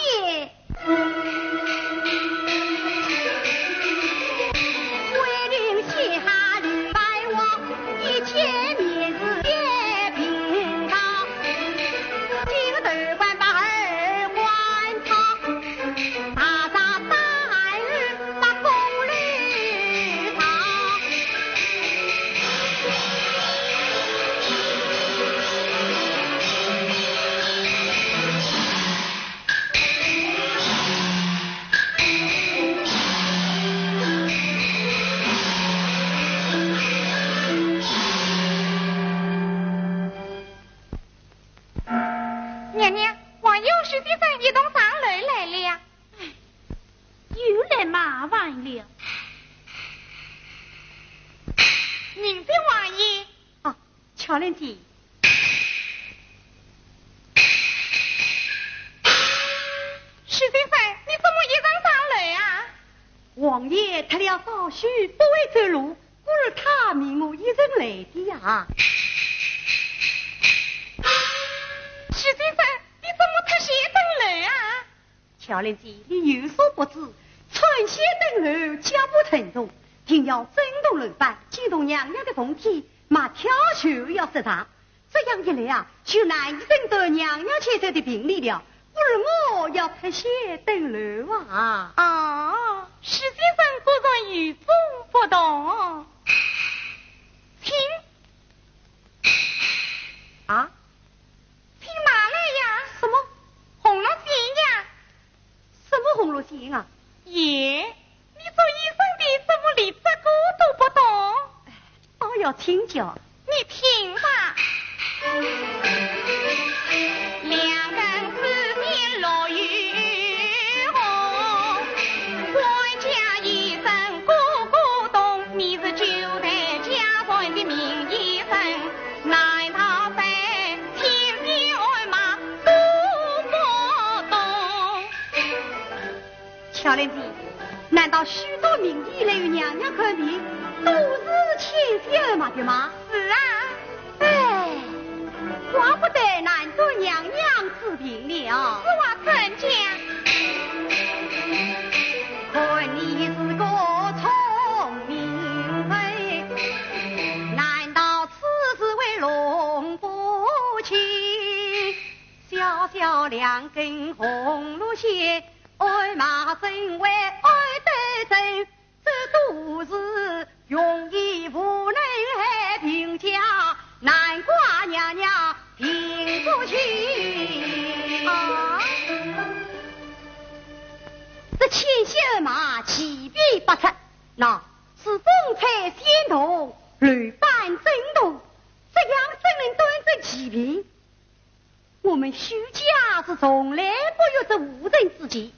娘娘，王爷、许先生一同上楼来了。哎，又来麻烦了。迎接王爷。哦， 巧莲姐。许先生，你怎么一人上楼啊？王爷脱了高靴，不会走路，故而他命我一人来的呀。许先生，你怎么脱鞋登楼小兰姐，你有所不知，春晓登楼脚步沉重，定要震动楼板，惊动娘娘的凤体，马跳就要失常。这样一来啊，就难以诊断娘娘千岁的病理了，不如我要脱险登楼啊。啊，施先生果然与众不同。请。啊？请拿来呀。什么？红罗线呀。什么红罗线啊？咦，你做医生的怎么连这个都不懂？倒要请教。你听吧。两根丝线络于红，官家医生个个懂，你是九代家传的名医生，难道在千千万马都不懂？巧莲姐，难道许多名医来与娘娘看病，都是牵线马的吗？是啊。哎，怪不得难断娘娘之病了。此话怎讲？看你是个聪明人，难道此事会弄不清？小小两根红罗线， 俺妈怎会爱得真？这都是庸医无能害病家，难怪娘娘病不轻。啊，这牵线马奇病百出，乃是风吹线动，楼板震动，这样怎能断症奇病？ 我们许家是从来不有这误人之见。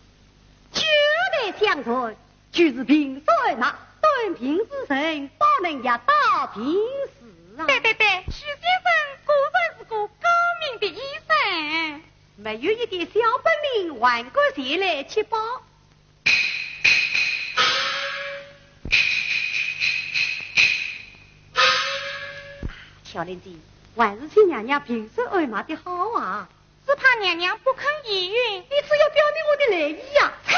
九代相传，就是平手按脉，断病之人，保能药到病除啊。对对对，许先生果然是个高明的医生。没有一点小本领，还敢前来揭宝。 小莲姐，还是请娘娘平手按脉的好啊。只怕娘娘不肯依允。你只要表明我的来意呀。切！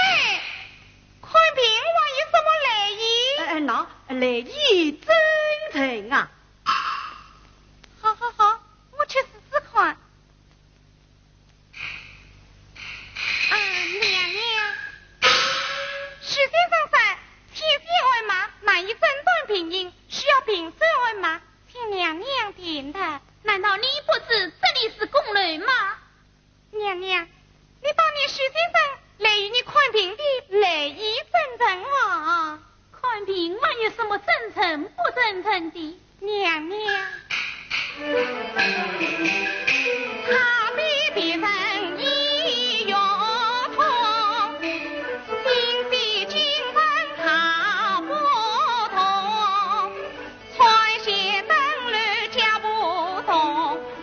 看病还有什么来意？哎，哎，喏，来意真诚啊。好好好，我去试试看。 啊，娘娘，许先生说，牵线按脉难以诊断病因，需要平手按脉，请娘娘辨别。难道你不知这里是宫楼吗？娘娘，你当念许先生来与你看病的来意真诚啊？ 看病还有什么真诚不真诚的？娘娘。他比别人医药通，心系精神他不同，穿鞋登楼脚不同，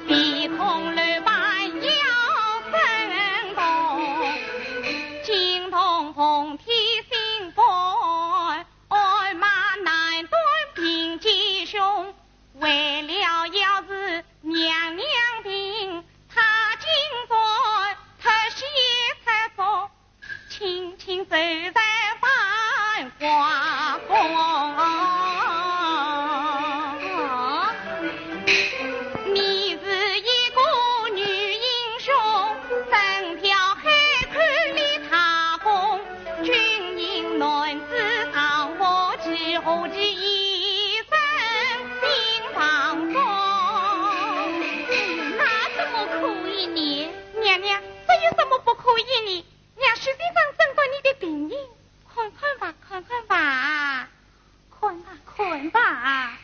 鼻孔楼板要震动，惊动凤体心肝。 按脉难断病机凶，为了要治娘娘病，他竟然脱险脱足，轻轻走在万花宫。你是一个女英雄，身挑海口立大功， 军营男子当我几何其一生心当中。那怎么可以呢？娘娘，这有什么不可以呢？让许先生诊断你的病因，看看吧，看看吧。 看吧，看吧。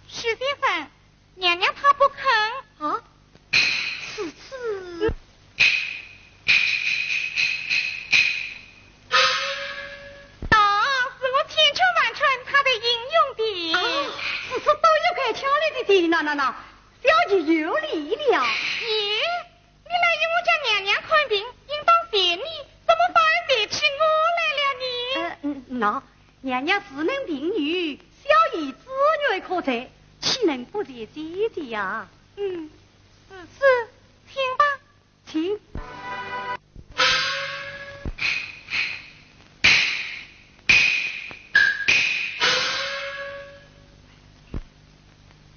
许先生，娘娘她不肯。啊？是此。 那是我千劝万劝她才应允的。啊，是，是，都要怪巧莲姐姐，那，那，那，小姐有礼了。咦，你来与我家娘娘看病，应当谢你，怎么反而谢起我来了呢？喏，娘娘自能病愈，小医之愿可成，岂能不谢姐姐呀？嗯，如此，请吧。请。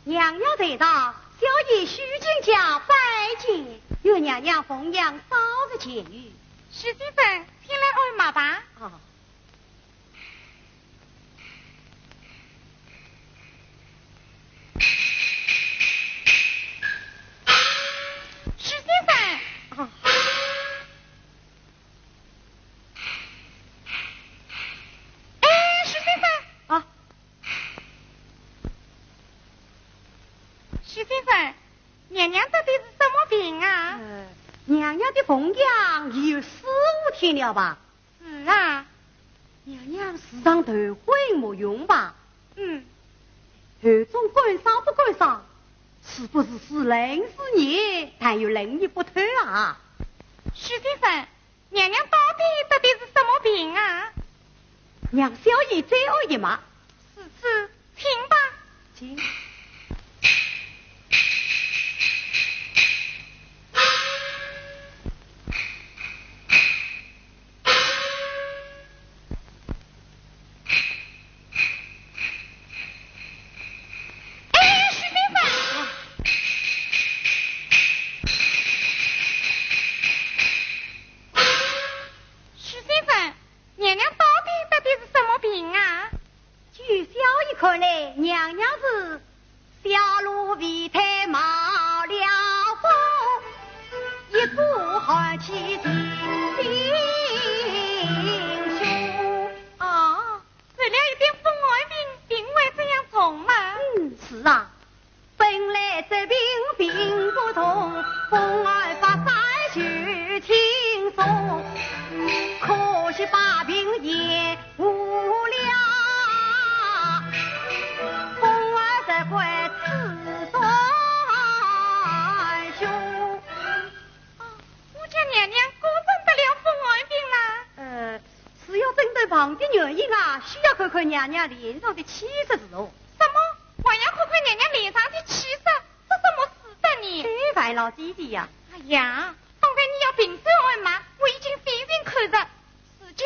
娘娘在上，小医徐金甲拜见，愿娘娘凤恙早日痊愈。徐先生，请来按脉吧。啊。 徐先生。啊。哎，徐先生。啊。徐先生，娘娘到底是什么病啊？呃，娘娘的凤恙有四五天了吧？ 是啊。娘娘时常头昏目眩吧？嗯。喉中干伤不干伤，是不是时冷时热，但又冷热不透啊？徐先生，娘娘到底得的是什么病啊？让小医再按一脉。如此，请吧。请。 哎，徐先生！徐先生，娘娘到底得的是什么病啊？ 据小医看来，娘娘是小路未退冒了风，一股寒气进心胸。哦，受了一点风寒病，病会这样重吗？嗯，是啊。 本来这病并不重，风寒发散就轻松，可惜把病延误了，风寒才会刺伤胸。哦，我家娘娘果真得了风寒病啦？呃，是要诊断病的原因啊，需要看看娘娘脸上的气色如何。什么？ 还要看看娘娘脸上的气色，这怎么使得呢？这烦恼姐姐呀。哎呀，方才你要凭手按脉，我已经细心看着，如今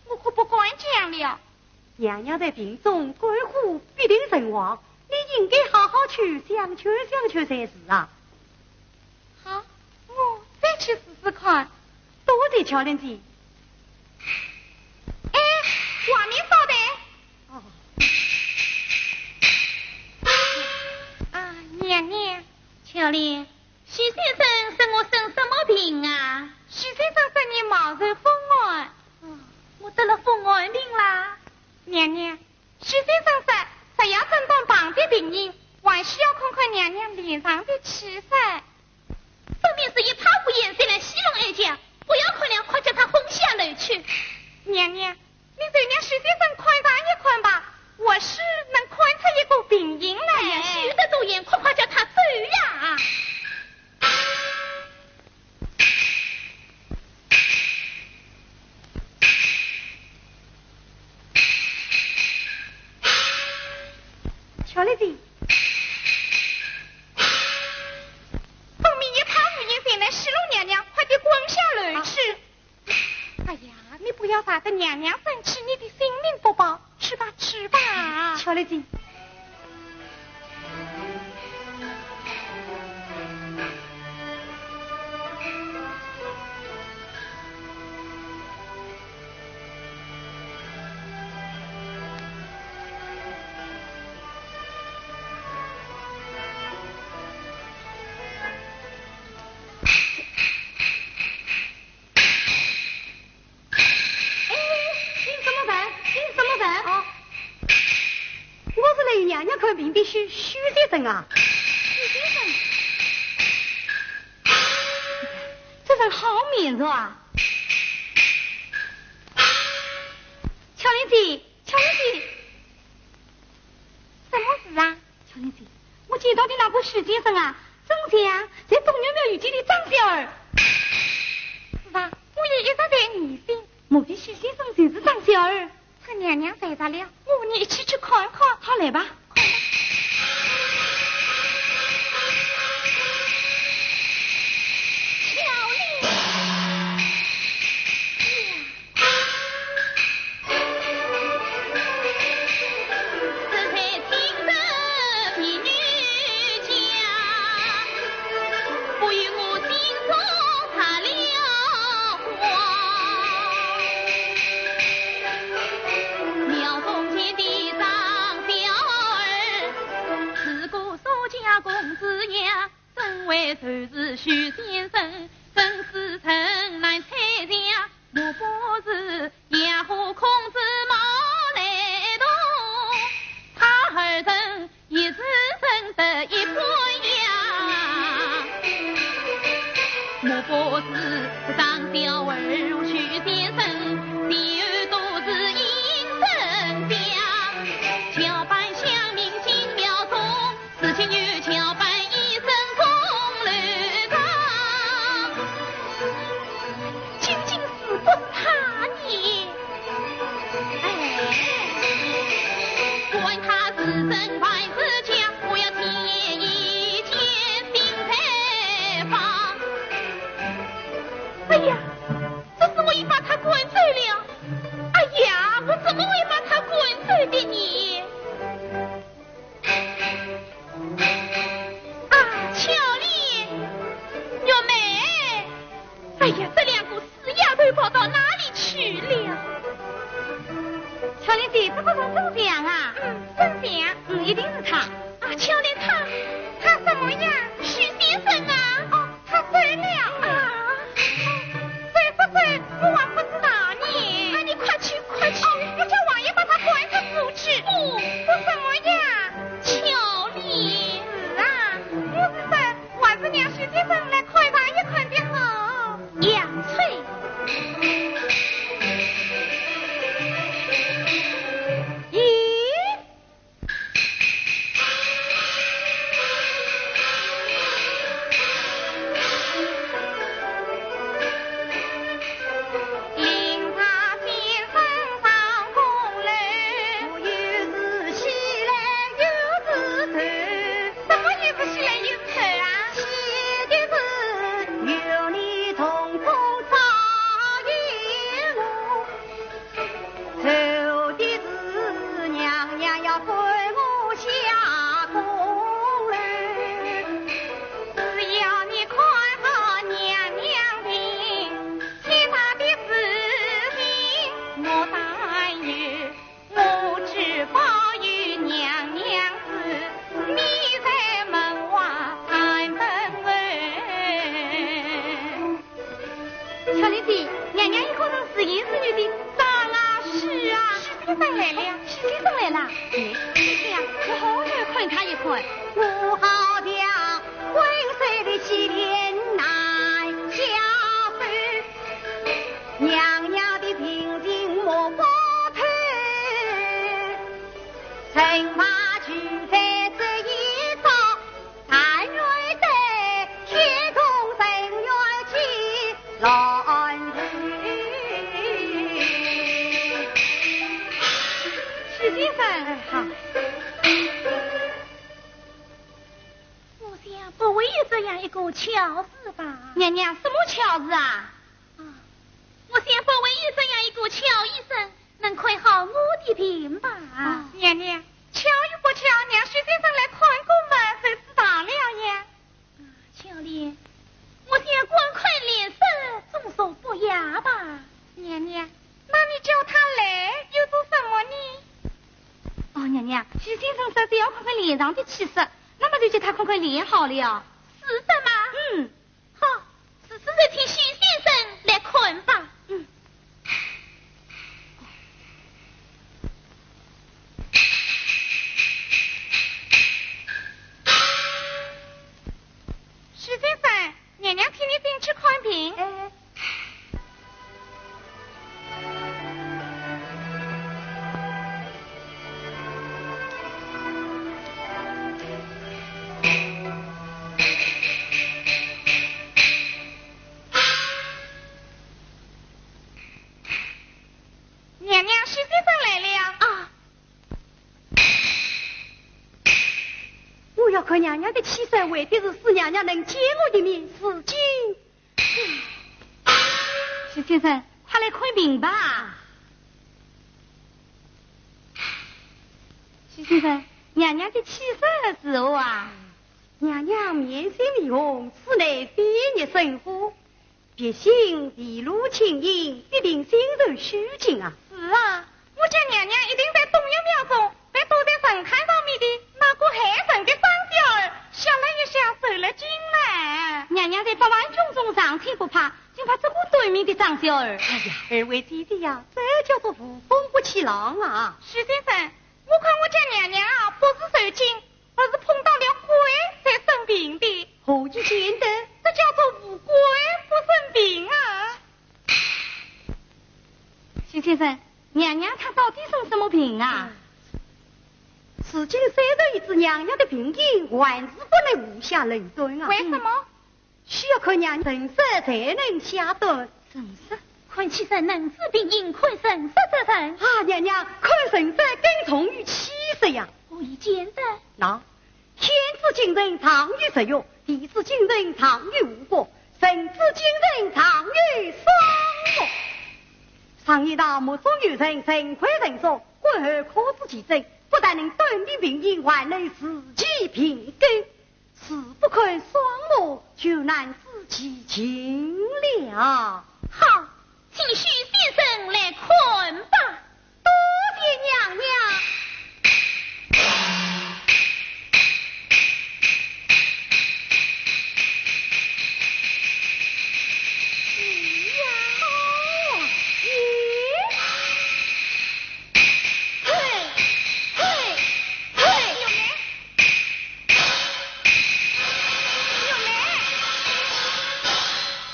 我可不敢讲了。娘娘在病中，肝火必定甚旺，你应该好好去相劝相劝才是啊。 好，我再去试试看。多谢巧莲姐。哎，外面稍等。哦。啊，娘娘。巧莲，徐先生说我生什么病啊？徐先生说你冒受风寒。哦，我得了风寒病啦。娘娘， 徐先生说，若要诊断病的病因，还需要看看娘娘脸上的气色。分明是一派胡言，谁来戏弄哀家？不要看了，快叫他滚下楼去。娘娘，你就让徐先生看上一看吧，或许能看出一个病因来。哎呀，休得多言，快快叫他走呀！ 巧莲姐，分明一派胡言，谁来戏弄娘娘，快点滚下楼去。哎呀，你不要惹得娘娘生气，你的性命不保。 去吧，去吧。巧莲姐。哎，你怎么办？你怎么办？啊，我是来与娘娘看病的徐，徐先生啊。徐先生？这人好面熟啊。巧莲姐，巧莲姐。什么事啊？ 巧莲姐，我见到的那个徐先生啊，真像在东岳庙遇见的张小二。是啊，我也一直在疑心。莫非徐先生就是张小二？搿娘娘睡着了，我们一起去看看。好，来吧。究竟是不是他呢？哎，哎呀，这是我已把他赶走了。哎呀，我怎么会把他赶走的呢？ 啊，巧莲，玉梅，哎呀，这两个死丫头跑到哪里去了？巧莲姐，这个人真像啊。嗯，真像。嗯，一定是她。啊，巧莲，她，她什么呀？许先生啊。哦， 他走了啊！走不走，我还不知道呢。哎，你快去，快去！哦，我叫王爷把他赶出去。不，为什么呀？巧莲。是啊，我是说，还是让许先生来看上一看的好。杨翠。咦？ 什么又是喜来又是愁啊？只要你看好娘娘的，其他的事情我担忧，我只保有娘娘事，你在门外看灯哦。 巧莲姐，娘娘一个人自言自语的。是啊，是啊。许先生来了。许先生来了。哎，你看，我好想看他一看。许先生。哎，好。我想不会有这样一个巧事吧？娘娘，什么巧事啊？啊，我想不会有这样一个巧医生， 能看好我的病吧？啊，娘娘，巧与不巧，让许先生来看过嘛，就知道了呀。啊，巧莲，我想观看脸色总属不雅吧？娘娘，那你叫他来又做什么呢？哦，娘娘，许先生说是要看看脸上的气色，那么就叫他看看脸好了。是的吗？嗯。 好，此事就请许先生来看吧。嗯。许先生，娘娘请你进去看病。哎。娘娘的气色未必是，使娘娘能见我一面，如今……徐先生，快来看病吧。徐先生，娘娘的气色如何啊？娘娘面色微红，此乃肺热生火。 毕竟一路经营，必定心神虚静啊。是啊，我家娘娘一定在东岳庙中，被躲在神龛上面的那个害人的张小二，吓了一吓，受了惊了。娘娘在百万军中尚且不怕，竟怕这个短命的张小二。哎呀，二位姐姐呀，这叫做无风不起浪啊。徐先生，我看我家娘娘啊，不是受惊， 而是碰到了鬼才生病的。何以见得？这叫做无鬼不生病啊。徐先生，娘娘她到底生什么病啊？如今虽然已知娘娘的病因，还是不能妄下论断啊。为什么？ 需要看娘娘神色才能下断。神色？看其人能治病因，看神色则甚。啊，娘娘，看神色更重于气色呀。何以见得？喏，天之精神藏于日月，地之精神藏于五谷，人之精神藏于双目。常言道，目中有神，神亏神足，观二科之奇症，不但能断定病因，还能治其病根。 若不看双目，就难知其情了。好，请徐先生来看吧。多谢娘娘。咦呀，咦，嘿，嘿，嘿。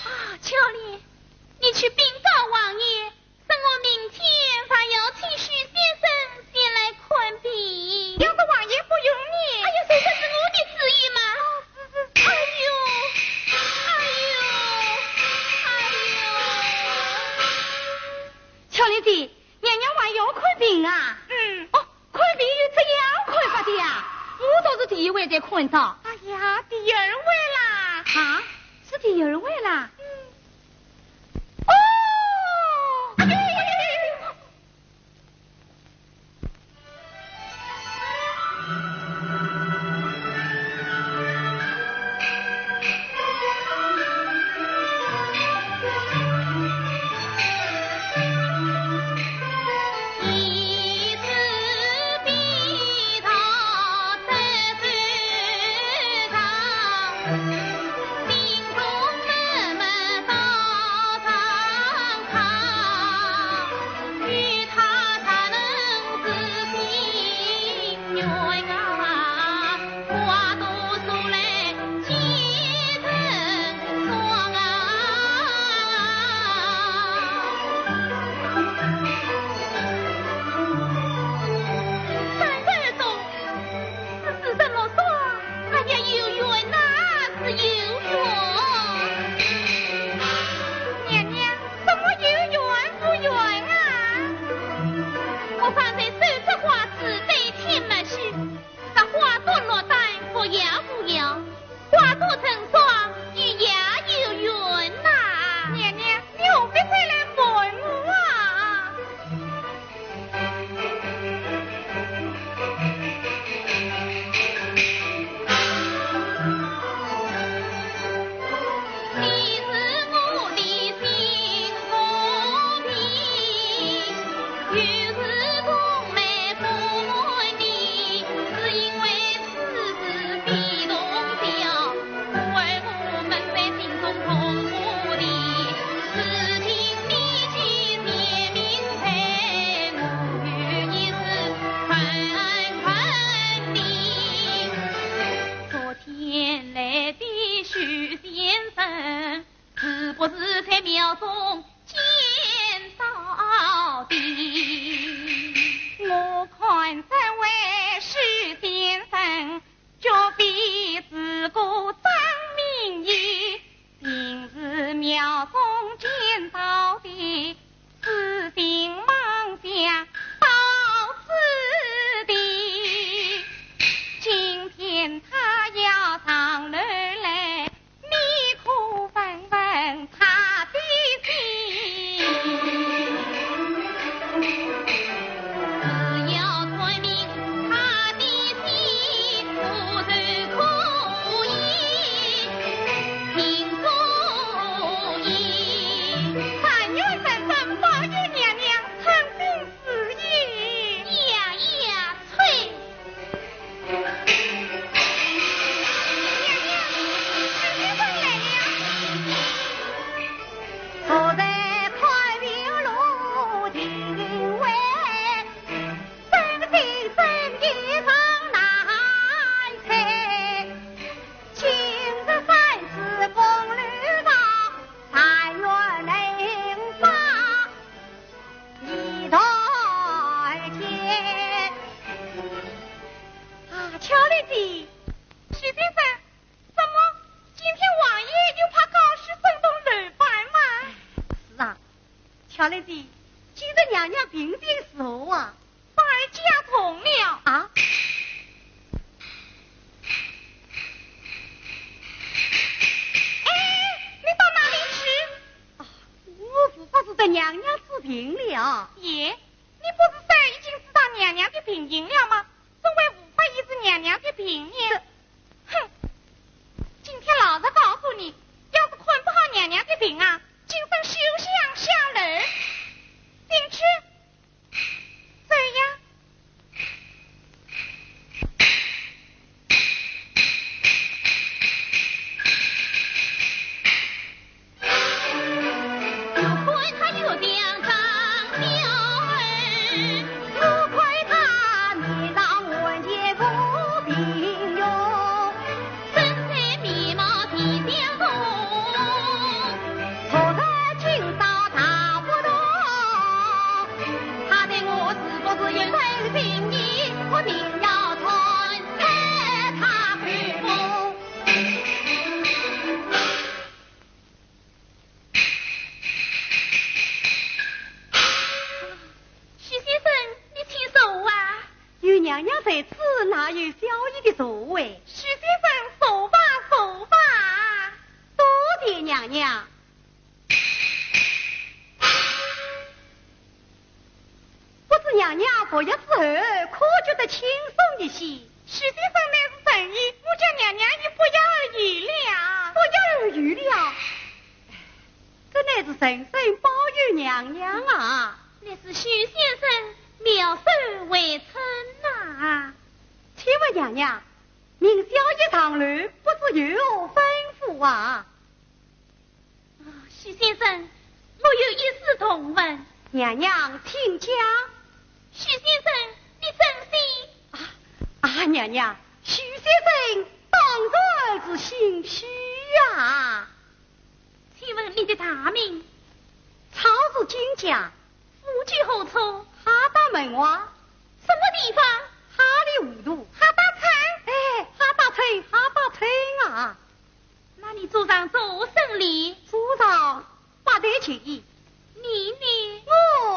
啊，巧莲，你去禀告王爷，说我明天还要请徐先生前来看病。要是王爷不允呢？哎呀，这不是我的主意吗？哎呦，哎呦，哎呦！巧莲姐，娘娘还要看病啊？嗯。哦， 看病有这样看法的呀？我倒是第一回才看到。哎呀，第二回啦。啊，是第二回啦？嗯。哦！哎呦，哎呦，哎呦，哎呦！三十二冬，是，是什么说？哎呀，有缘呐，是有缘。娘娘，什么有缘不缘啊？我方才手执花枝，对天默许， 这花朵落丹，不要不要，花朵成双，与爷有缘呐。娘娘，你何必再来问我啊？昨天来的许先生，是不是在庙中见到的？病情如何啊？反而加重了。啊？哎，你到哪里去？啊，我无法治得娘娘之病了。咦，你不是说已经知道娘娘的病因了吗？怎会无法医治娘娘的病呢？哼，今天老实告诉你，要是看不好娘娘的病啊，今生休想下楼。进去。走呀。许先生，你请坐啊。有娘娘在此，哪有小医的座位？许先生，坐吧，坐吧。多谢娘娘。 不知娘娘服药之后，可觉得轻松一些？许先生乃是神医，我家娘娘已不药而愈了。不药而愈了？这乃是神圣保佑娘娘啊！乃是许先生妙手回春呐。请问娘娘，命小医上楼，不知有何吩咐啊？ 许先生，我有一事同问。娘娘，请讲。许先生，你真心？啊，啊，娘娘，许先生当然是心虚啊。请问你的大名？曹氏金家。府居何处？哈达门外。什么地方？哈里糊涂。哈达村？哎，哈达村，哈达村啊。 那你祖上做甚哩？祖上八代求医。你呢？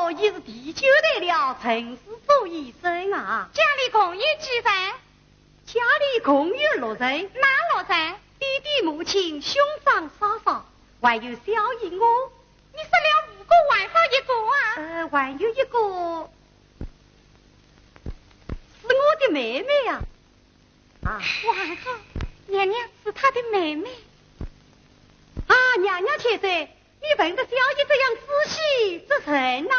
我已是第九代了，曾是做医生啊。家里共有几人？家里共有六人。哪六人？爹爹、母亲、兄长、嫂嫂，还有小医我。你说了五个，还少一个啊？呃，还有一个，是我的妹妹啊。 啊。还好，娘娘是他的妹妹。啊，娘娘千岁，你问得小医这样仔细，这人呐？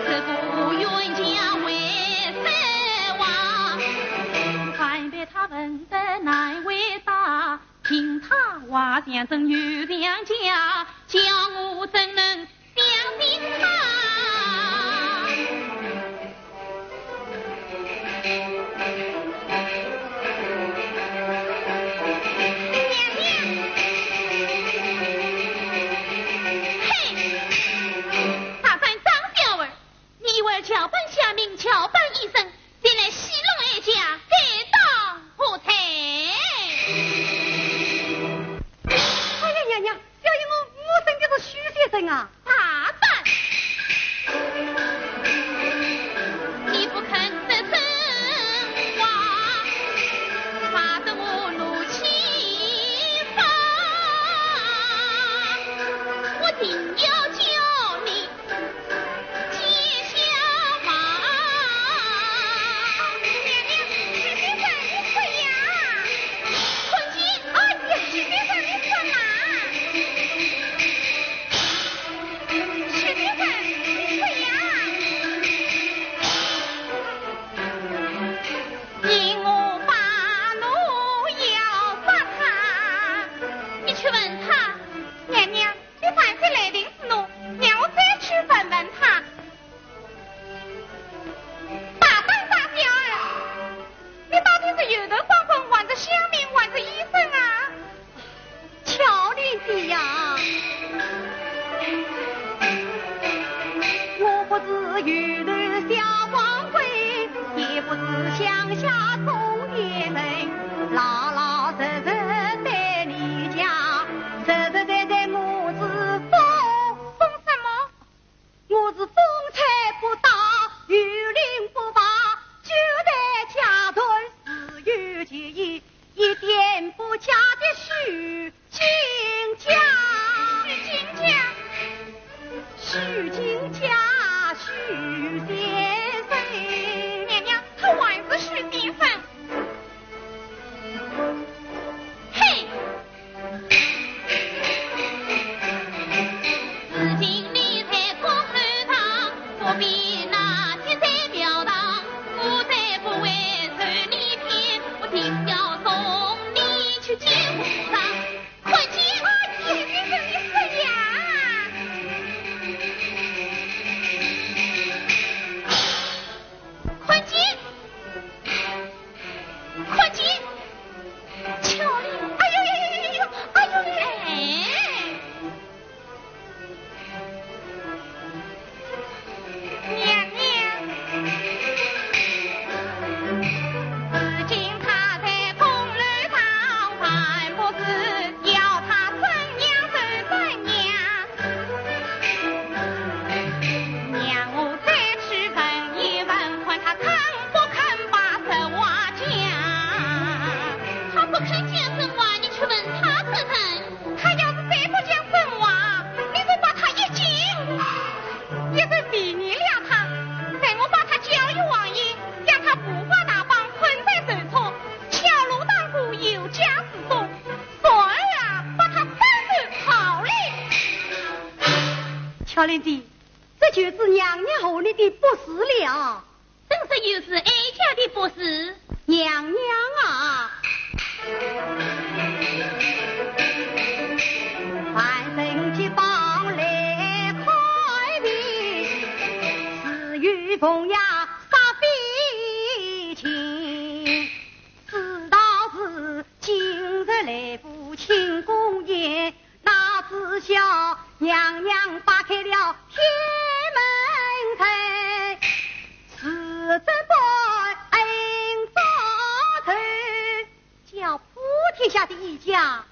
自古冤家为谁亡？看别他问得难回答，听他话像真又像假，叫我怎能 相信他。娘娘。嘿，大胆张小二，你以为叫板下民，叫板医生，前来戏弄哀家，该当何罪？哎呀，娘娘，小医宝莲姐，这就是娘娘和你的不是了。怎说又是哀家的不是？娘娘啊！叫普天下的医家，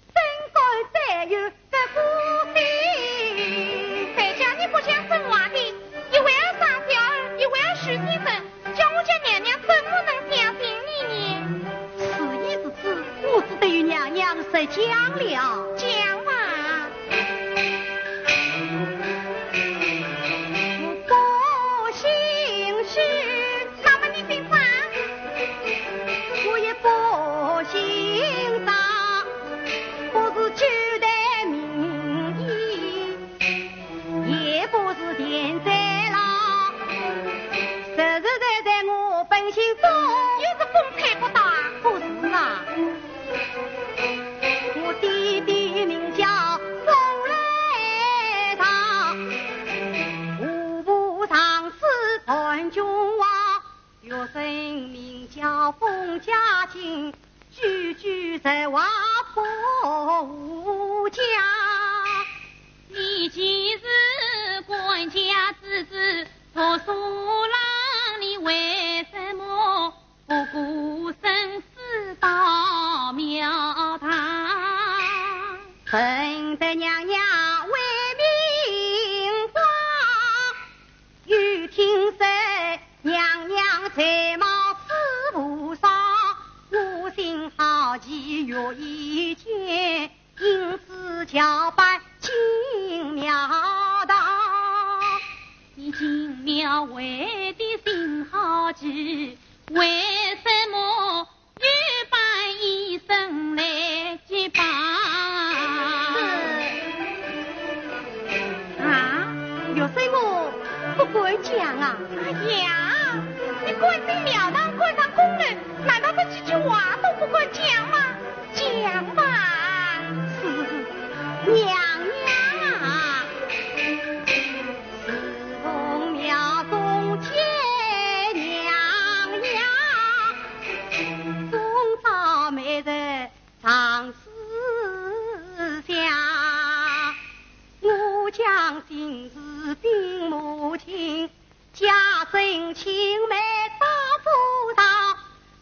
怎敢再有这个心？谁叫你不讲真话的？一会儿杀小二，一会儿许先生，叫我家娘娘怎么能相信你呢？事已至此，我只得与娘娘实讲了。讲吧。我不信是 那么你姓啥？我也不姓张，不是九代名医，也不是田贼郎，实实在在我本姓钟。又是公差不到啊？不是啊。 我爹爹名叫钟来堂，户部尚书判君王，学生名叫封家进，句句在话不无讲。你既是官家之子，读书郎，你为什么 不顾生死到庙堂？承得娘娘为明光，又听说娘娘才貌似无双，我心好奇欲一见， 因此巧扮进庙堂。你进庙为的心好奇，为什么又扮医生来结巴？啊，学生我不敢讲啊。哎呀，你敢进庙堂，敢上宫楼，难道这几句话都不敢讲吗？ 讲吧。是，娘娘啊，自从庙中见娘娘，终朝每日常思想。我将心事禀母亲， 家政清妹早赴上，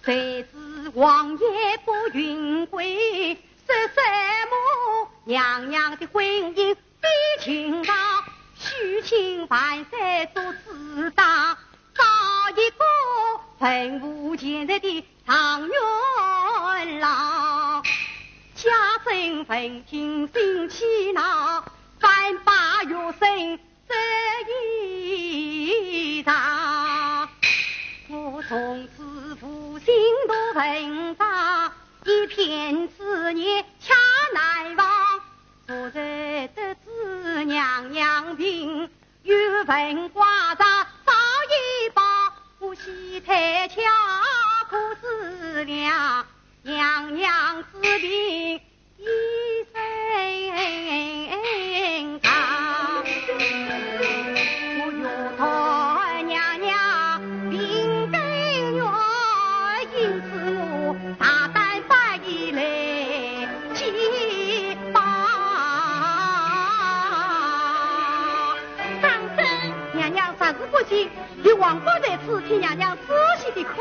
谁知王爷不允归，说什么娘娘的婚姻比情郎，许亲万岁做主张，找一个文武全才的状元郎。家政闻听心气恼，反把学生 这一场，我从此无心读文章，一片志业却难忘。昨日得知娘娘病，有文官茶烧一包，我喜胎巧可思量，娘娘之病 一身当。我欲托娘娘病根源，因此我大胆发言来揭发。当真？娘娘若是不信，有王官在此，请娘娘仔细地看。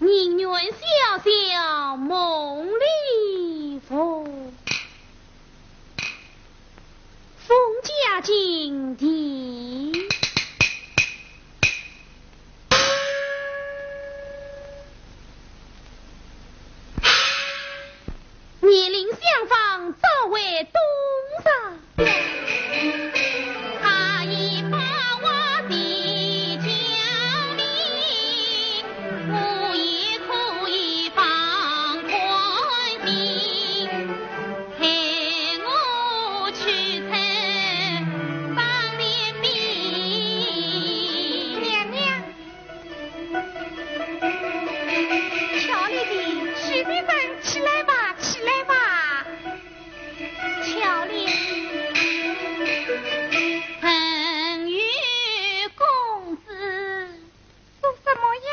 宁愿小小梦里佛，封家金地。 年龄相仿，早为东上。他已把我的家里，我也可以放宽心，陪我去吃方便面。娘娘， 巧莲姐，许先生，起来吧，起来吧。巧莲。陈玉公子。说什么呀？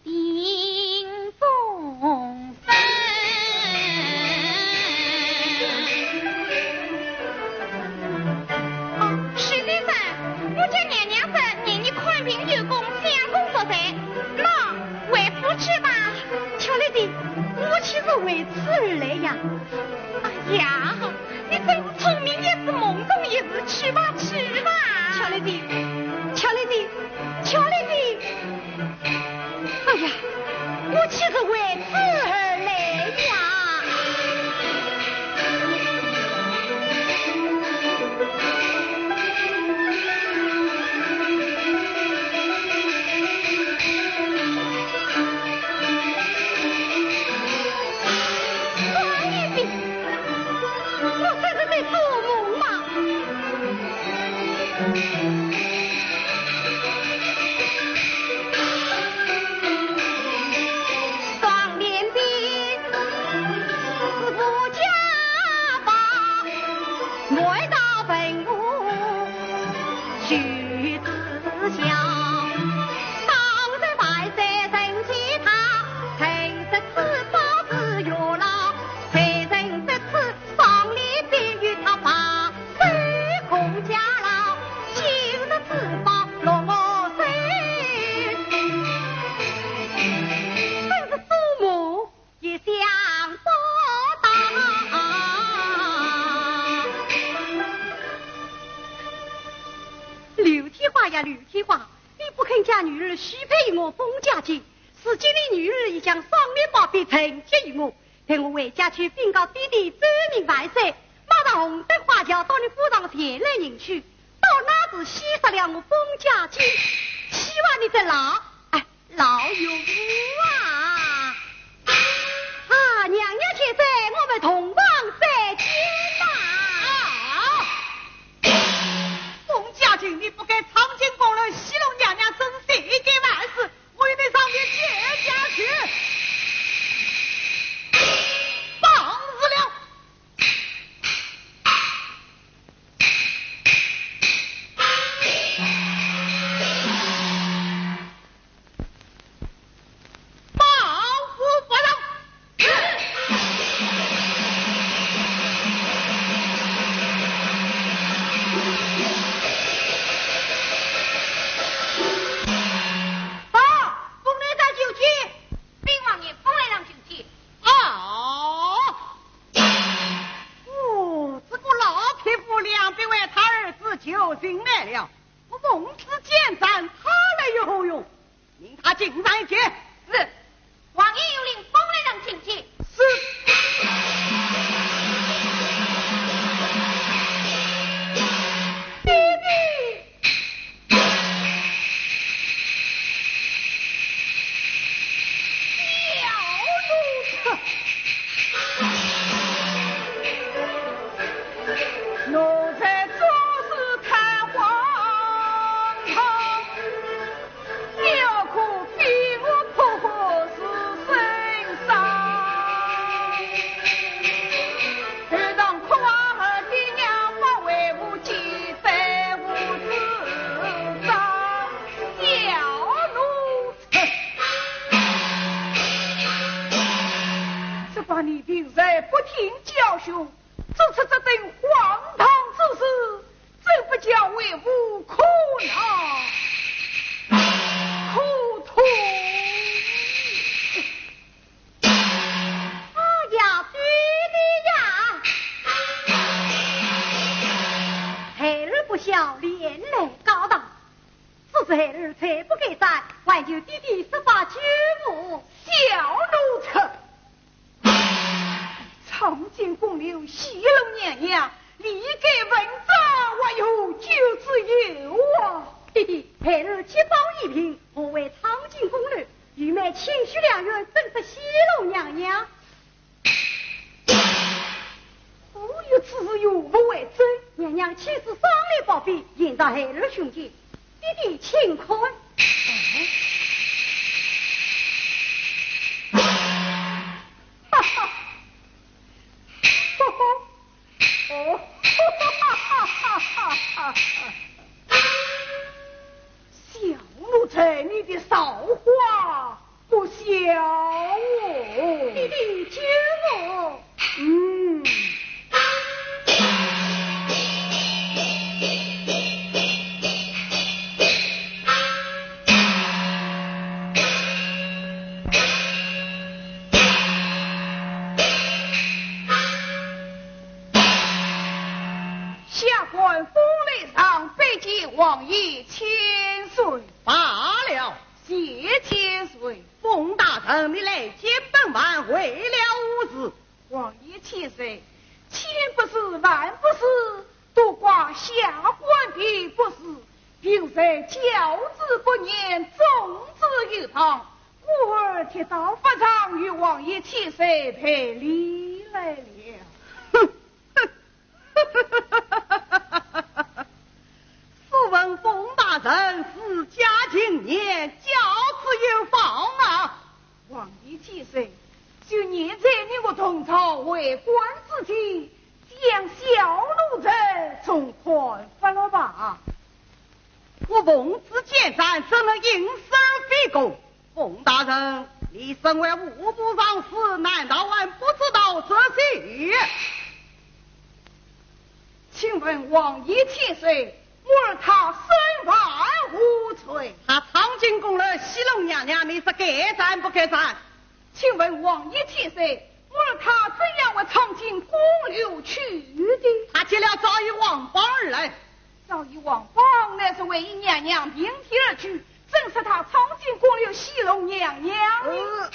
林中生。哦，许先生，我家娘娘说念你看病有功，相公作寿，喏，回府去吧。巧莲姐，我岂是为此而来呀？哎呀，你真是聪明一时，懵懂一时，去吧，去吧。巧莲姐，巧莲姐，巧莲姐。 哎呀，我岂是为此而来呀？我这是在做梦吗？ 真是做梦也想不到。刘天华呀，刘天华，你不肯将女儿许配于我封家金，如今你女儿已将双面宝笔呈贴于我， 待我回家去禀告爹爹，奏明万岁，马上红灯花轿到你府上前来迎娶，到那时先杀了我封家金，希望你这老，哎，老岳父啊！啊，娘娘千岁，我们同房再见吧。啊！封家金，你不该闯进宫来戏弄娘娘，真是一件坏事。 我与你上殿见驾去。放肆了！放肆不成！ 报，封来上酒去。禀王爷，封来上酒去。哦，哦，这个老匹夫两百万他儿子就近来了，我奉旨监斩，他来有何用？ 命他进上一见。是。王爷有令，封来人请去。是。爹爹。小奴才，奴才做事太荒唐。 你何苦逼我破坏是生杀？堂上哭啊，爹娘不为父，几代无子嗣，小奴才。这把你平日不听教训，做出这等荒唐之事， 真不叫为父苦恼。但求爹爹设法救我。小奴才！ 藏进宫楼戏弄娘娘，你该问斩还有救之有啊！爹爹，孩儿捷报已平，我会藏进宫楼，御妹亲许良缘，怎是戏弄娘娘？我有此事有物为证。娘娘亲赐双联宝笔，现在孩儿胸前，爹爹请看。 哈哈，哦，哈哈哈哈！小奴才，你的造化不小哦。爹爹救我！嗯。 下官封雷上拜见王爷千岁。罢了，谢千岁。封大人，你来见本王为了何事？王爷千岁，千不是万不是，都怪下官的不是，平日教子不严，纵子游荡，故而踢到法场与王爷千岁赔礼来了。哼！ 试问封大人治家勤勉，教子有方吗？王爷千岁，就念在你我同朝为官之情，将小奴才从宽发落吧。我奉旨监斩，怎能因事而废公？ 封大人，你身为户部尚书，难道还不知道这些？请问王爷千岁，我儿他身犯何罪？他闯进宫来戏弄娘娘，你说该斩不该斩？请问王爷千岁，我儿他怎样会闯进宫楼去的？他劫了昭仪皇榜而来。 昭仪皇榜乃是为娘娘平地而去，怎说他闯进宫楼戏弄娘娘呢？呃，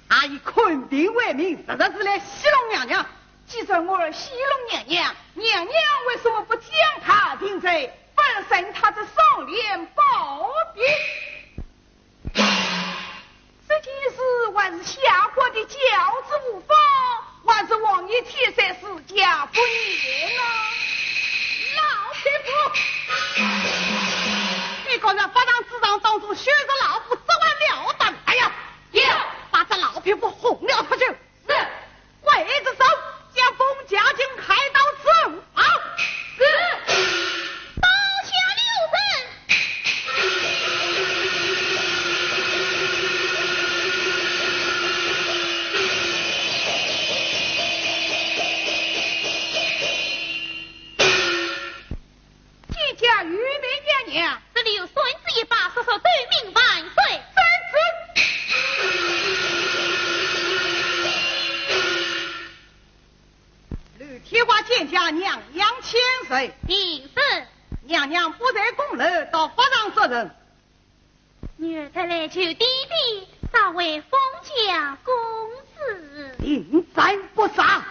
他以看病为名，实在是来戏弄娘娘。既然我儿戏弄娘娘，娘娘为什么不将他定罪，反而赠他这双联宝笔？ 这件事还是下官的教子无方，还是王爷千岁治家不严啊？老匹夫，你敢在法场之上当众羞辱老夫，这还了得？哎呀，有！把这老匹夫轰了出去。是。 刽子手，将封家进开刀处斩。是。刀下留人。见驾，御妹娘娘。这里有扇子一把，速速奏明万岁。遵旨。 刘天华见驾，娘娘千岁。平身。娘娘不在宫楼，到法场做甚？女儿特来求爹爹，召回封家公子。定斩不赦。啊，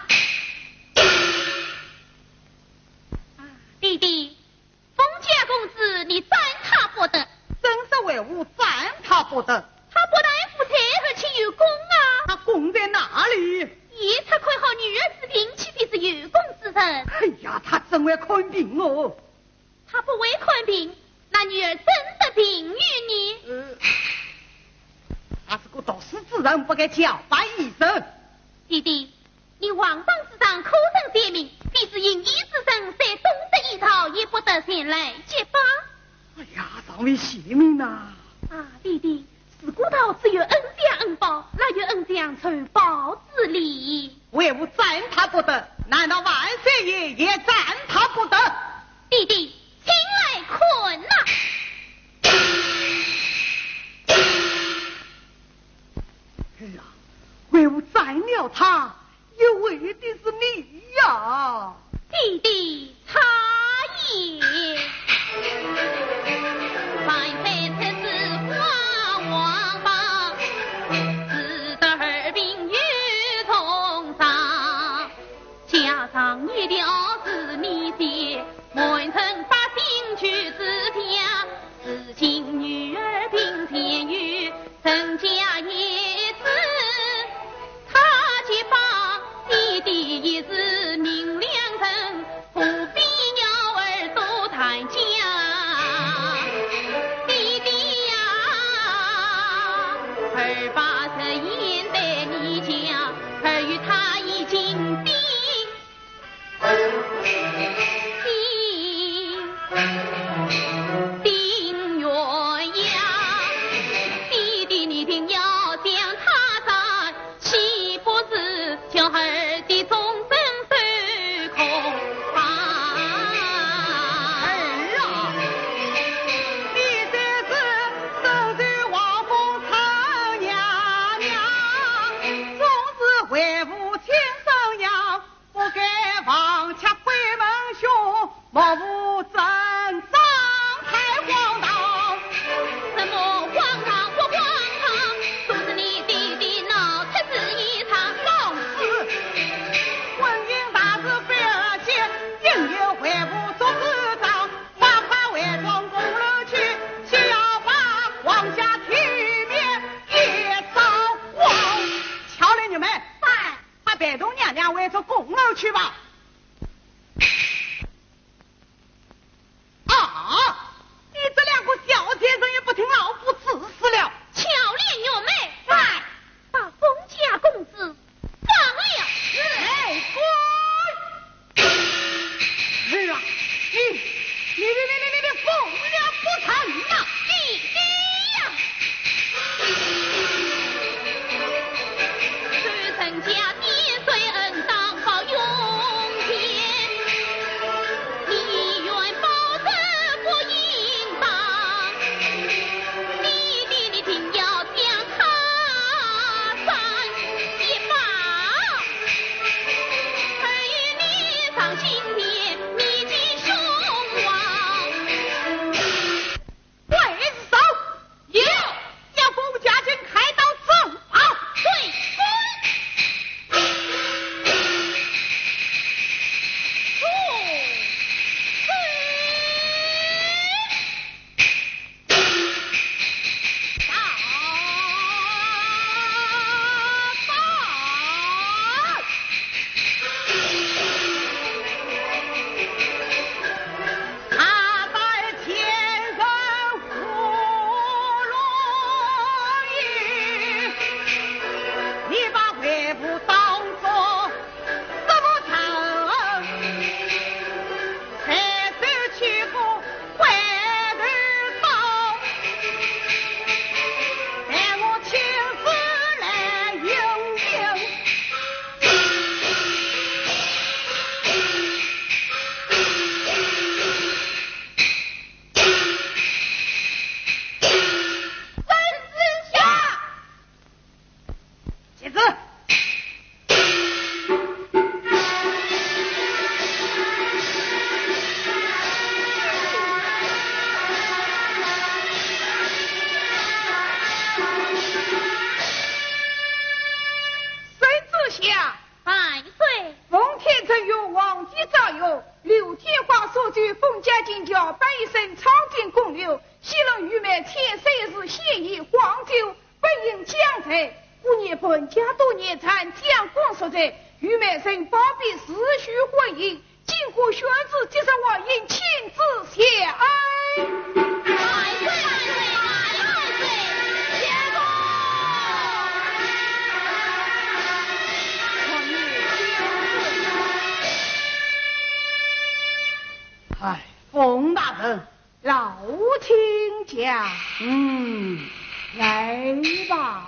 爹爹， 封家公子，你斩他不得。怎说为何斩他不得？他不但无罪，而且有功啊。他功在哪里？一直看好女儿治病，岂非是有功之人？哎呀，他真会看病哦。他不会看病，那女儿怎得病愈呢？呃，他是个读书之人，不该叫板医生。爹爹， 你皇榜之上可曾写明，非是行医之人，虽懂得医道，也不得前来揭榜？哎呀，尚未写明呐。啊，爹爹，自古道只有恩将恩报，哪有恩将仇报之理？为何斩他不得？难道万岁爷也斩他不得？爹爹，请来看呐。哎呀，为何斩了他， 也为的是你呀。爹爹，他也。万岁，此事不言语，人家也是，他既把弟弟也是明良人，何必要儿多谈家？弟弟呀，儿把实言对你讲，儿与他已经定。 定鸳鸯，弟弟你定要将她斩，岂不是叫儿的终身受苦啊？儿啊，你这是身受王府吵娘娘，总是为父亲商量， 不该忘却闺门兄，莫负正长太荒唐。什么荒唐不荒唐？都是你弟弟闹出这一场。放肆！婚姻大事非儿戏，应由为父做主张，快快回转宫楼去，休要把皇家体面也扫黄。巧莲，你们，在。 快陪同娘娘回转宫楼去吧。啊！你这两个小贱人也不听老夫指示了。巧莲、月梅，在。把封家公子放了。哎，滚！ 儿啊，你，你，你，你，你，你疯了不成啊？弟弟呀！虽人家年岁恩当报永前，你愿报仇不应当。弟弟，你定要将他斩一把。 儿与你上青天，你的兄王。快住手！有。将封家进开刀重赏。对，滚！住手！ 谁知晓？万岁。奉天承运，皇帝诏曰，刘天华所举封家进，乔扮一身，闯进宫楼，戏弄御妹千岁，是戏言黄酒，本应将罪。故念本家多年，斩将官所罪，御妹曾包庇，自许婚姻， 今故宣旨，即日还阴，请旨谢恩。万岁，万岁，万岁，谢公。哎，封大人。老亲家。嗯。来吧。